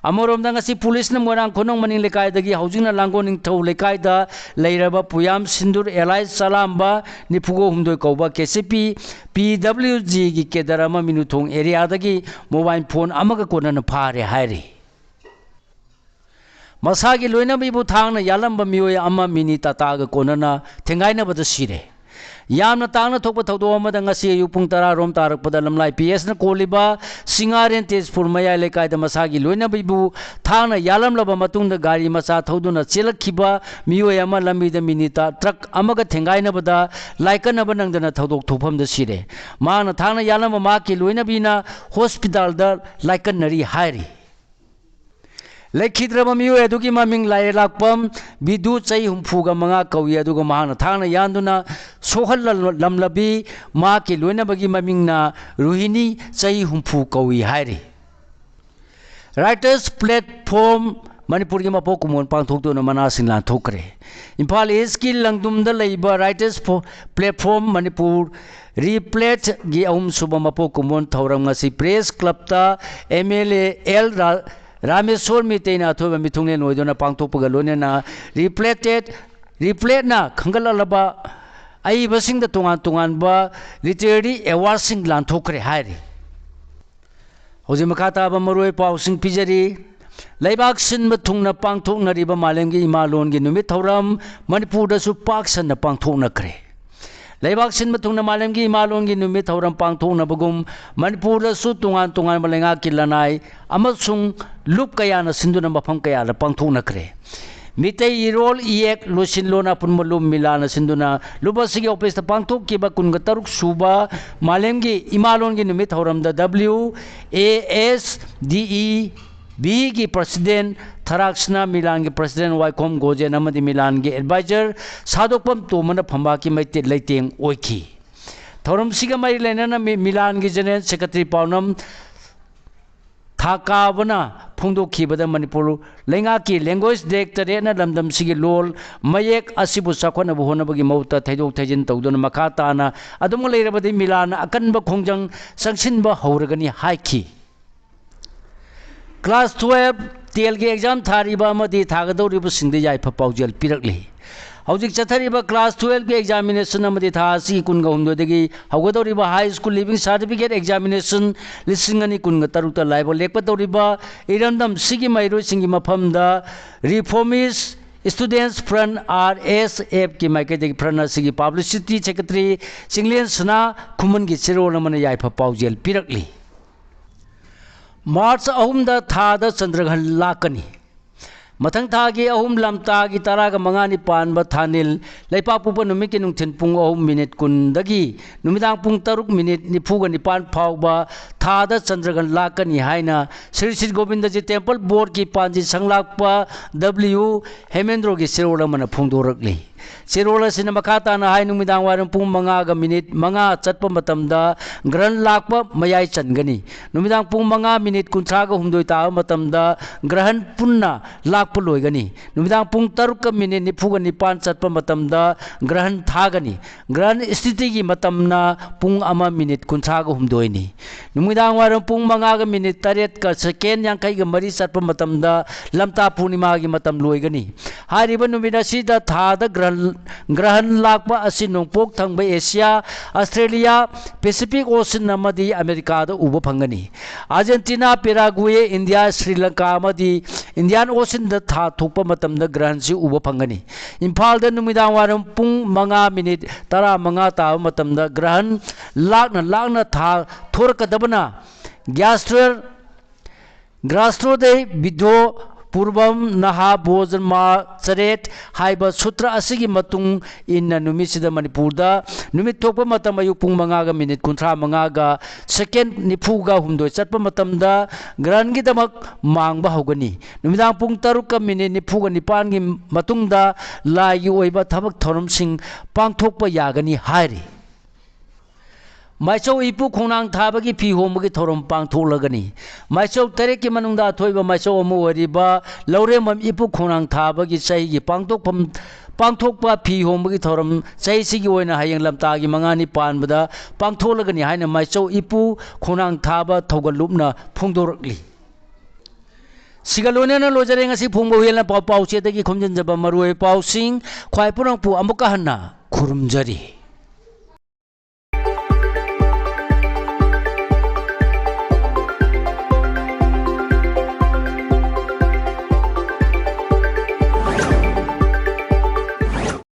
ꯑꯃꯔꯣꯝꯗ ꯉꯁꯤ policeꯅ ꯃꯣꯏꯔꯥꯡ ꯈꯨꯅꯧ ꯃꯅꯤꯡ ꯂꯩꯀꯥꯏꯗꯒꯤ ꯍꯧꯖꯤꯛꯅ ꯂꯥꯡꯒꯣꯜ ꯅꯤꯡꯊꯧ ꯂꯩꯀꯥꯏꯗ ꯂꯩꯔꯕ ꯄꯨꯌꯥꯝ ꯁꯤꯟꯗꯨꯔ alias ꯆꯂꯥꯝꯕ ꯅꯤꯐꯨꯒ ꯍꯨꯝꯗꯣꯏ ꯀꯧꯕ KCP PWGꯒꯤ cadre ꯑꯃ ꯃꯤꯅꯨꯊꯣꯡ areaꯗꯒꯤ mobile phone ꯑꯃꯒ ꯀꯣꯟꯅꯅ ꯐꯥꯔꯦ ꯍꯥꯏꯔꯤ꯫ ꯃꯁꯥꯒꯤ ꯂꯣꯏꯅꯕꯤꯕꯨ ꯊꯥꯡꯅ ꯌꯥꯜꯂꯝꯕ ꯃꯤꯑꯣꯏ ꯑꯃ mini Tataꯒ ꯀꯣꯟꯅꯅ ꯊꯦꯡꯒꯥꯏꯅꯕꯗ ꯁꯤꯔꯦ꯫ ꯌꯥꯝꯅ ꯇꯥꯡꯅ ꯊꯣꯛꯄ ꯊꯧꯗꯣꯛ ꯑꯃꯗ ꯉꯁꯤ ꯑꯌꯨꯛ ꯄꯨꯡ ꯇꯔꯥ ꯔꯣꯝ ꯇꯥꯔꯛꯄꯗ ꯂꯝꯂꯥꯏ PSꯅ ꯀꯣꯜꯂꯤꯕ ꯁꯤꯡꯉꯥꯔꯦꯟ ꯇꯦꯖꯄꯨꯔ ꯃꯌꯥꯏ ꯂꯩꯀꯥꯏꯗ ꯃꯁꯥꯒꯤ ꯂꯣꯏꯅꯕꯤꯕꯨ ꯊꯥꯡꯅ ꯌꯥꯜꯂꯝꯂꯕ ꯃꯇꯨꯡꯗ ꯒꯥꯔꯤ ꯃꯆꯥ ꯊꯧꯗꯨꯅ ꯆꯦꯜꯂꯛꯈꯤꯕ ꯃꯤꯑꯣꯏ ꯑꯃ ꯂꯝꯕꯤꯗ mini Ta-, truck ꯑꯃꯒ ꯊꯦꯡꯒꯥꯏꯅꯕꯗ ꯂꯥꯏꯀꯠꯅꯕ ꯅꯪꯗꯅ ꯊꯧꯗꯣꯛ ꯊꯣꯛꯐꯝꯗ ꯁꯤꯔꯦ꯫ ꯃꯍꯥꯛꯅ ꯊꯥꯡꯅ ꯌꯥꯜꯂꯝꯕ ꯃꯍꯥꯛꯀꯤ ꯂꯣꯏꯅꯕꯤꯅ hospitalꯗ ꯂꯥꯏꯀꯠꯅꯔꯤ ꯍꯥꯏꯔꯤ꯫ ꯂꯩꯈꯤꯗ꯭ꯔꯕ ꯃꯤꯑꯣꯏ ꯑꯗꯨꯒꯤ ꯃꯃꯤꯡ ꯂꯥꯏꯔꯦꯂꯥꯛꯄꯝ ꯕꯤꯗꯨ, ꯆꯍꯤ ꯍꯨꯝꯐꯨꯒ ꯃꯉꯥ ꯀꯧꯏ, ꯑꯗꯨꯒ ꯃꯍꯥꯛꯅ ꯊꯥꯡꯅ ꯌꯥꯟꯗꯨꯅ ꯁꯣꯛꯍꯜꯂꯝꯂꯕꯤ ꯃꯍꯥꯛꯀꯤ ꯂꯣꯏꯅꯕꯒꯤ ꯃꯃꯤꯡꯅ ꯔꯣꯍꯤꯅꯤ, ꯆꯍꯤ ꯍꯨꯝꯐꯨ ꯀꯧꯏ ꯍꯥꯏꯔꯤ꯫ Writers Platform ꯃꯅꯤꯄꯨꯔꯒꯤ ꯃꯄꯣꯛ ꯀꯨꯝꯑꯣꯟ ꯄꯥꯡꯊꯣꯛꯇꯨꯅ ꯃꯅꯥꯁꯤꯡ ꯂꯥꯟꯊꯣꯛꯈ꯭ꯔꯦ꯫ ꯏꯝꯐꯥꯜ Eastꯀꯤ ꯂꯪꯗꯨꯝꯗ ꯂꯩꯕ Writers Fo-, Platform ꯃꯅꯤꯄꯨꯔ RIPLATꯒꯤ ꯑꯍꯨꯝꯁꯨꯕ ꯃꯄꯣꯛ ꯀꯨꯝꯑꯣꯟ ꯊꯧꯔꯝ ꯉꯁꯤ Press Clubꯇ MLA ꯑꯦꯜ ꯔꯥ-, ꯔꯥꯃꯦꯁꯣꯔ ꯃꯤꯇꯩꯅ ꯑꯊꯣꯏꯕ ꯃꯤꯊꯨꯡꯂꯦꯟ ꯑꯣꯏꯗꯨꯅ ꯄꯥꯡꯊꯣꯛꯄꯒ ꯂꯣꯏꯅꯅ RIPLATED, RIPLATꯅ ꯈꯟꯒꯠꯂꯛꯂꯕ ꯑꯏꯕꯁꯤꯡꯗ ꯇꯣꯉꯥꯟ ꯇꯣꯉꯥꯟꯕ literary awardꯁꯤꯡ ꯂꯥꯟꯊꯣꯛꯈ꯭ꯔꯦ ꯍꯥꯏꯔꯤ꯫ ꯍꯧꯖꯤꯛ ꯃꯈꯥ ꯇꯥꯕ ꯃꯔꯨꯑꯣꯏ ꯄꯥꯎꯁꯤꯡ ꯄꯤꯖꯔꯤ꯫ ꯂꯩꯕꯥꯛ ꯁꯤꯟꯕ ꯊꯨꯡꯅ ꯄꯥꯡꯊꯣꯛꯅꯔꯤꯕ ꯃꯥꯂꯦꯝꯒꯤ ꯏꯃꯥ ꯂꯣꯟꯒꯤ ꯅꯨꯃꯤꯠ ꯊꯧꯔꯝ ꯃꯅꯤꯄꯨꯔꯗꯁꯨ ꯄꯥꯛ ꯁꯟꯅ ꯄꯥꯡꯊꯣꯛꯅꯈ꯭ꯔꯦ꯫ ꯂꯩꯕꯥꯛ ꯁꯤꯟꯕ ꯊꯨꯡꯅ ꯃꯥꯂꯦꯝꯒꯤ ꯏꯃꯥ ꯂꯣꯟꯒꯤ ꯅꯨꯃꯤꯠ ꯊꯧꯔꯝ ꯄꯥꯡꯊꯣꯛꯅꯕꯒꯨꯝ ꯃꯅꯤꯄꯨꯔꯗꯁꯨ ꯇꯣꯉꯥꯟ ꯇꯣꯉꯥꯟꯕ ꯂꯩꯉꯥꯛꯀꯤ ꯂꯅꯥꯏ ꯑꯃꯁꯨꯡ ꯂꯨꯞ ꯀꯌꯥꯅ ꯁꯤꯟꯗꯨꯅ ꯃꯐꯝ ꯀꯌꯥꯗ ꯄꯥꯡꯊꯣꯛꯅꯈ꯭ꯔꯦ꯫ ꯃꯤꯇꯩ ꯏꯔꯣꯜ ꯏꯌꯦꯛ ꯂꯣꯏꯁꯤꯟꯂꯣꯟ ꯑꯄꯨꯟꯕ ꯂꯨꯞ ꯃꯤꯂꯥꯟꯅ ꯁꯤꯟꯗꯨꯅ ꯂꯨꯞ ꯑꯁꯤꯒꯤ officeꯇ ꯄꯥꯡꯊꯣꯛꯈꯤꯕ ꯀꯨꯟꯒ ꯇꯔꯨꯛ ꯁꯨꯕ ꯃꯥꯂꯦꯝꯒꯤ ꯏꯃꯥꯂꯣꯟꯒꯤ ꯅꯨꯃꯤꯠ ꯊꯧꯔꯝꯗ WASDEBꯒꯤ president ꯊꯔꯥꯛꯁꯅꯥ ꯃꯤꯂꯥꯟꯒꯤ president ꯋꯥꯏꯈꯣꯝ ꯒꯣꯖꯦꯟ ꯑꯃꯗꯤ ꯃꯤꯂꯥꯟꯒꯤ advisor ꯁꯥꯗꯣꯛꯄꯝ ꯇꯣꯝꯕꯅ ꯐꯝꯕꯥꯛꯀꯤ ꯃꯩꯇꯩ ꯂꯩꯇꯦꯡ ꯑꯣꯏꯈꯤ꯫ ꯊꯧꯔꯝꯁꯤꯒ ꯃꯔꯤ ꯂꯩꯅꯅ ꯃꯤ-, ꯃꯤꯂꯥꯟꯒꯤ general secretary ꯄꯥꯎꯅꯝ ꯊꯥ ꯀꯥꯕꯅ ꯐꯣꯡꯗꯣꯛꯈꯤꯕꯗ ꯃꯅꯤꯄꯨꯔ ꯂꯩꯉꯥꯛꯀꯤ language directorate ꯅ ꯂꯝꯗꯝꯁꯤꯒꯤ ꯂꯣꯜ ꯃꯌꯦꯛ ꯑꯁꯤꯕꯨ ꯆꯥꯎꯈꯠꯅꯕ ꯍꯣꯠꯅꯕꯒꯤ ꯃꯍꯨꯠꯇ ꯊꯩꯗꯣꯛ ꯊꯩꯖꯤꯟ ꯇꯧꯗꯨꯅ ꯃꯈꯥ ꯇꯥꯅ ꯑꯗꯨꯃꯛ ꯂꯩꯔꯕꯗꯤ ꯃꯤꯂꯥꯟꯅ ꯑꯀꯟꯕ ꯈꯣꯡꯖꯪ ꯆꯪꯁꯤꯟꯕ ꯍꯧꯔꯒꯅꯤ ꯍꯥꯏꯈꯤ꯫ Class twelve, ten ꯒꯤ exam ꯊꯥꯔꯤꯕ ꯑꯃꯗꯤ ꯊꯥꯒꯗꯧꯔꯤꯕꯁꯤꯡꯗ ꯌꯥꯏꯐ ꯄꯥꯎꯖꯦꯜ ꯄꯤꯔꯛꯂꯤ꯫ ꯍꯧꯖꯤꯛ ꯆꯠꯊꯔꯤꯕ class twelve ꯀꯤ examination ꯑꯃꯗꯤ ꯊꯥ ꯑꯁꯤꯒꯤ ꯀꯨꯟꯒ ꯍꯨꯝꯗꯣꯏꯗꯒꯤ ꯍꯧꯒꯗꯧꯔꯤꯕ High School Leaving Certificate examination ꯂꯤꯁꯤꯡ ꯑꯅꯤ ꯀꯨꯟꯒ ꯇꯔꯨꯛꯇ ꯂꯥꯏꯕꯛ ꯂꯦꯞꯀꯗꯧꯔꯤꯕ ꯏꯔꯝꯗꯝꯁꯤꯒꯤ ꯃꯍꯩꯔꯣꯏꯁꯤꯡꯒꯤ ꯃꯐꯝꯗ Reformist Students Front, R S F ꯀꯤ ꯃꯥꯏꯀꯩꯗꯒꯤ front ꯑꯁꯤꯒꯤ publicity secretary ꯆꯤꯡꯂꯦꯟ ꯁꯅꯥ ꯈꯨꯃꯟꯒꯤ ꯆꯦꯔꯣꯜ ꯑꯃꯅ ꯌꯥꯏꯐ ꯄꯥꯎꯖꯦꯜ ꯄꯤꯔꯛꯂꯤ꯫ March ꯑꯍꯨꯝꯗ ꯊꯥꯗ ꯆꯟꯗ꯭ꯔꯒ꯭ꯔꯍꯟ ꯂꯥꯛꯀꯅꯤ꯫ ꯃꯊꯪ ꯊꯥꯒꯤ ꯑꯍꯨꯝ ꯂꯝꯇꯥꯒꯤ ꯇꯔꯥꯒ ꯃꯉꯥꯅꯤ ꯄꯥꯟꯕ ꯊꯥꯅꯤꯜ ꯂꯩꯄꯥꯛꯄꯣꯛꯄ ꯅꯨꯃꯤꯠꯀꯤ ꯅꯨꯡꯊꯤꯜ ꯄꯨꯡ ꯑꯍꯨꯝ minute ꯀꯨꯟꯗꯒꯤ ꯅꯨꯃꯤꯗꯥꯡ ꯄꯨꯡ ꯇꯔꯨꯛ minute ꯅꯤꯐꯨꯒ ꯅꯤꯄꯥꯟ ꯐꯥꯎꯕ ꯊꯥꯗ ꯆꯟꯗ꯭ꯔꯒ꯭ꯔꯍꯟ ꯂꯥꯛꯀꯅꯤ ꯍꯥꯏꯅ ꯁ꯭ꯔꯤ ꯁ꯭ꯔꯤ ꯒꯣꯕꯤꯟꯗꯖꯤ Temple Board ꯀꯤ ꯄꯥꯟꯖꯤ ꯁꯪꯂꯥꯛꯄ W ꯍꯦꯃꯦꯟꯗ꯭ꯔꯣꯒꯤ ꯆꯦꯔꯣꯜ ꯑꯃꯅ ꯐꯣꯡꯗꯣꯔꯛꯂꯤ꯫ ꯆꯦꯔꯣꯜ ꯑꯁꯤꯅ ꯃꯈꯥ ꯇꯥꯅ ꯍꯥꯏ, ꯅꯨꯃꯤꯗꯥꯡ ꯋꯥꯏꯔꯝ ꯄꯨꯡ ꯃꯉꯥꯒ minute ꯃꯉꯥ ꯆꯠꯄ ꯃꯇꯝꯗ ꯒ꯭ꯔꯍꯟ ꯂꯥꯛꯄ ꯃꯌꯥꯏ ꯆꯟꯒꯅꯤ꯫ ꯅꯨꯃꯤꯗꯥꯡ ꯄꯨꯡ ꯃꯉꯥ minute ꯀꯨꯟꯊ꯭ꯔꯥꯒ ꯍꯨꯝꯗꯣꯏ ꯇꯥꯕ ꯃꯇꯝꯗ ꯒ꯭ꯔꯍꯟ ꯄꯨꯟꯅ ꯂꯥꯛꯄ ꯂꯣꯏꯒꯅꯤ꯫ ꯅꯨꯃꯤꯗꯥꯡ ꯄꯨꯡ ꯇꯔꯨꯛꯀ minute ꯅꯤꯐꯨꯒ ꯅꯤꯄꯥꯟ ꯆꯠꯄ ꯃꯇꯝꯗ ꯒ꯭ꯔꯍꯟ ꯊꯥꯒꯅꯤ꯫ ꯒ꯭ꯔꯍꯟ ꯁ꯭ꯊꯤꯇꯤꯒꯤ ꯃꯇꯝꯅ ꯄꯨꯡ ꯑꯃ minute ꯀꯨꯟꯊ꯭ꯔꯥꯒ ꯍꯨꯝꯗꯣꯏꯅꯤ꯫ ꯅꯨꯃꯤꯗꯥꯡ ꯋꯥꯏꯔꯝ ꯄꯨꯡ ꯃꯉꯥꯒ minute ꯇꯔꯦꯠꯀ second ꯌꯥꯡꯈꯩꯒ ꯃꯔꯤ ꯆꯠꯄ ꯃꯇꯝꯗ ꯂꯝꯇꯥ ꯄꯨꯔꯅꯤꯃꯥꯒꯤ ꯃꯇꯝ ꯂꯣꯏꯒꯅꯤ꯫ ꯍꯥꯏꯔꯤꯕ ꯅꯨꯃꯤꯠ ꯑꯁꯤꯗ ꯊꯥꯗ ꯒ꯭ꯔꯍꯟ, ꯒ꯭ꯔꯍꯟ ꯂꯥꯛꯄ ꯑꯁꯤ ꯅꯣꯡꯄꯣꯛ ꯊꯪꯕ ꯑꯦꯁꯤꯌꯥ, ꯑꯁꯇ꯭ꯔꯦꯂꯤꯌꯥ, Pacific Ocean ꯑꯃꯗꯤ ꯑꯃꯦꯔꯤꯀꯥꯗ ꯎꯕ ꯐꯪꯒꯅꯤ꯫ ꯑꯥꯔꯖꯦꯟꯇꯤꯅꯥ, ꯄꯦꯔꯥꯒꯨꯋꯦ, ꯏꯟꯗꯤꯌꯥ, ꯁ꯭ꯔꯤ ꯂꯪꯀꯥ ꯑꯃꯗꯤ Indian Ocean ꯗ ꯊꯥ ꯊꯣꯛꯄ ꯃꯇꯝꯗ ꯒ꯭ꯔꯍꯟꯁꯤ ꯎꯕ ꯐꯪꯒꯅꯤ꯫ ꯏꯝꯐꯥꯜꯗ ꯅꯨꯃꯤꯗꯥꯡ ꯋꯥꯏꯔꯝ ꯄꯨꯡ ꯃꯉꯥ minute ꯇꯔꯥꯃꯉꯥ ꯇꯥꯕ ꯃꯇꯝꯗ ꯒ꯭ꯔꯍꯟ ꯂꯥꯛꯅ ꯂꯥꯛꯅ ꯊꯥ ꯊꯣꯔꯛꯀꯗꯕꯅ ꯒ꯭ꯌꯥꯁꯇ꯭ꯔꯦꯜ ꯒ꯭ꯔꯥꯁ꯭ꯇꯣꯗꯦ ꯕꯤꯗꯣ ꯄꯨꯔꯕꯝ ꯅꯍꯥ ꯕꯣꯖꯃꯥ ꯆꯔꯦꯠ ꯍꯥꯏꯕ ꯁꯨꯇ꯭ꯔ ꯑꯁꯤꯒꯤ ꯃꯇꯨꯡ ꯏꯟꯅ ꯅꯨꯃꯤꯠꯁꯤꯗ ꯃꯅꯤꯄꯨꯔꯗ ꯅꯨꯃꯤꯠ ꯊꯣꯛꯄ ꯃꯇꯝ ꯑꯌꯨꯛ ꯄꯨꯡ ꯃꯉꯥꯒ minute ꯀꯨꯟꯊ꯭ꯔꯥ ꯃꯉꯥꯒ second ꯅꯤꯐꯨꯒ ꯍꯨꯝꯗꯣꯏ ꯆꯠꯄ ꯃꯇꯝꯗ ꯒ꯭ꯔꯍꯟꯒꯤꯗꯃꯛ ꯃꯥꯡꯕ ꯍꯧꯒꯅꯤ꯫ ꯅꯨꯃꯤꯗꯥꯡ ꯄꯨꯡ ꯇꯔꯨꯛꯀ minute ꯅꯤꯐꯨꯒ ꯅꯤꯄꯥꯟꯒꯤ ꯃꯇꯨꯡꯗ ꯂꯥꯏꯒꯤ ꯑꯣꯏꯕ ꯊꯕꯛ ꯊꯧꯔꯝꯁꯤꯡ ꯄꯥꯡꯊꯣꯛꯄ ꯌꯥꯒꯅꯤ ꯍꯥꯏꯔꯤ꯫ ꯃꯥꯏꯆꯧ ꯏꯄꯨ ꯈꯣꯡꯅꯥꯡ ꯊꯥꯕꯒꯤ ꯐꯤ ꯍꯣꯡꯕꯒꯤ ꯊꯧꯔꯝ ꯄꯥꯡꯊꯣꯛꯂꯒꯅꯤ꯫ ꯃꯥꯏꯆꯧ ꯇꯔꯦꯠꯀꯤ ꯃꯅꯨꯡꯗ ꯑꯊꯣꯏꯕ ꯃꯥꯏꯆꯧ ꯑꯃ ꯑꯣꯏꯔꯤꯕ ꯂꯧꯔꯦꯝꯕꯝ ꯏꯄꯨ ꯈꯣꯡꯅꯥꯡ ꯊꯥꯕꯒꯤ ꯆꯍꯤꯒꯤ ꯄꯥꯡꯊꯣꯛꯐꯝ, ꯄꯥꯡꯊꯣꯛꯄ ꯐꯤ ꯍꯣꯡꯕꯒꯤ ꯊꯧꯔꯝ ꯆꯍꯤꯁꯤꯒꯤ ꯑꯣꯏꯅ ꯍꯌꯦꯡ ꯂꯝꯇꯥꯒꯤ ꯃꯉꯥꯅꯤ ꯄꯥꯟꯕꯗ ꯄꯥꯡꯊꯣꯛꯂꯒꯅꯤ ꯍꯥꯏꯅ ꯃꯥꯏꯆꯧ ꯏꯄꯨ ꯈꯣꯡꯅꯥꯡ ꯊꯥꯕ ꯊꯧꯒꯠꯂꯨꯞꯅ ꯐꯣꯡꯗꯣꯔꯛꯂꯤ꯫ ꯁꯤꯒ ꯂꯣꯏꯅꯅ ꯂꯣꯏꯖꯔꯦ ꯉꯁꯤ ꯐꯣꯡꯕ ꯍꯨꯏꯌꯦꯟ ꯂꯥꯟꯄꯥꯎ ꯄꯥꯎꯆꯦꯗꯒꯤ ꯈꯣꯝꯖꯤꯟꯖꯕ ꯃꯔꯨꯑꯣꯏꯕ ꯄꯥꯎꯁꯤꯡ꯫ ꯈ꯭ꯋꯥꯏ ꯄꯨꯔꯥꯡꯄꯨ ꯑꯃꯨꯛꯀ ꯍꯟꯅ ꯈꯨꯔꯨꯝꯖꯔꯤ꯫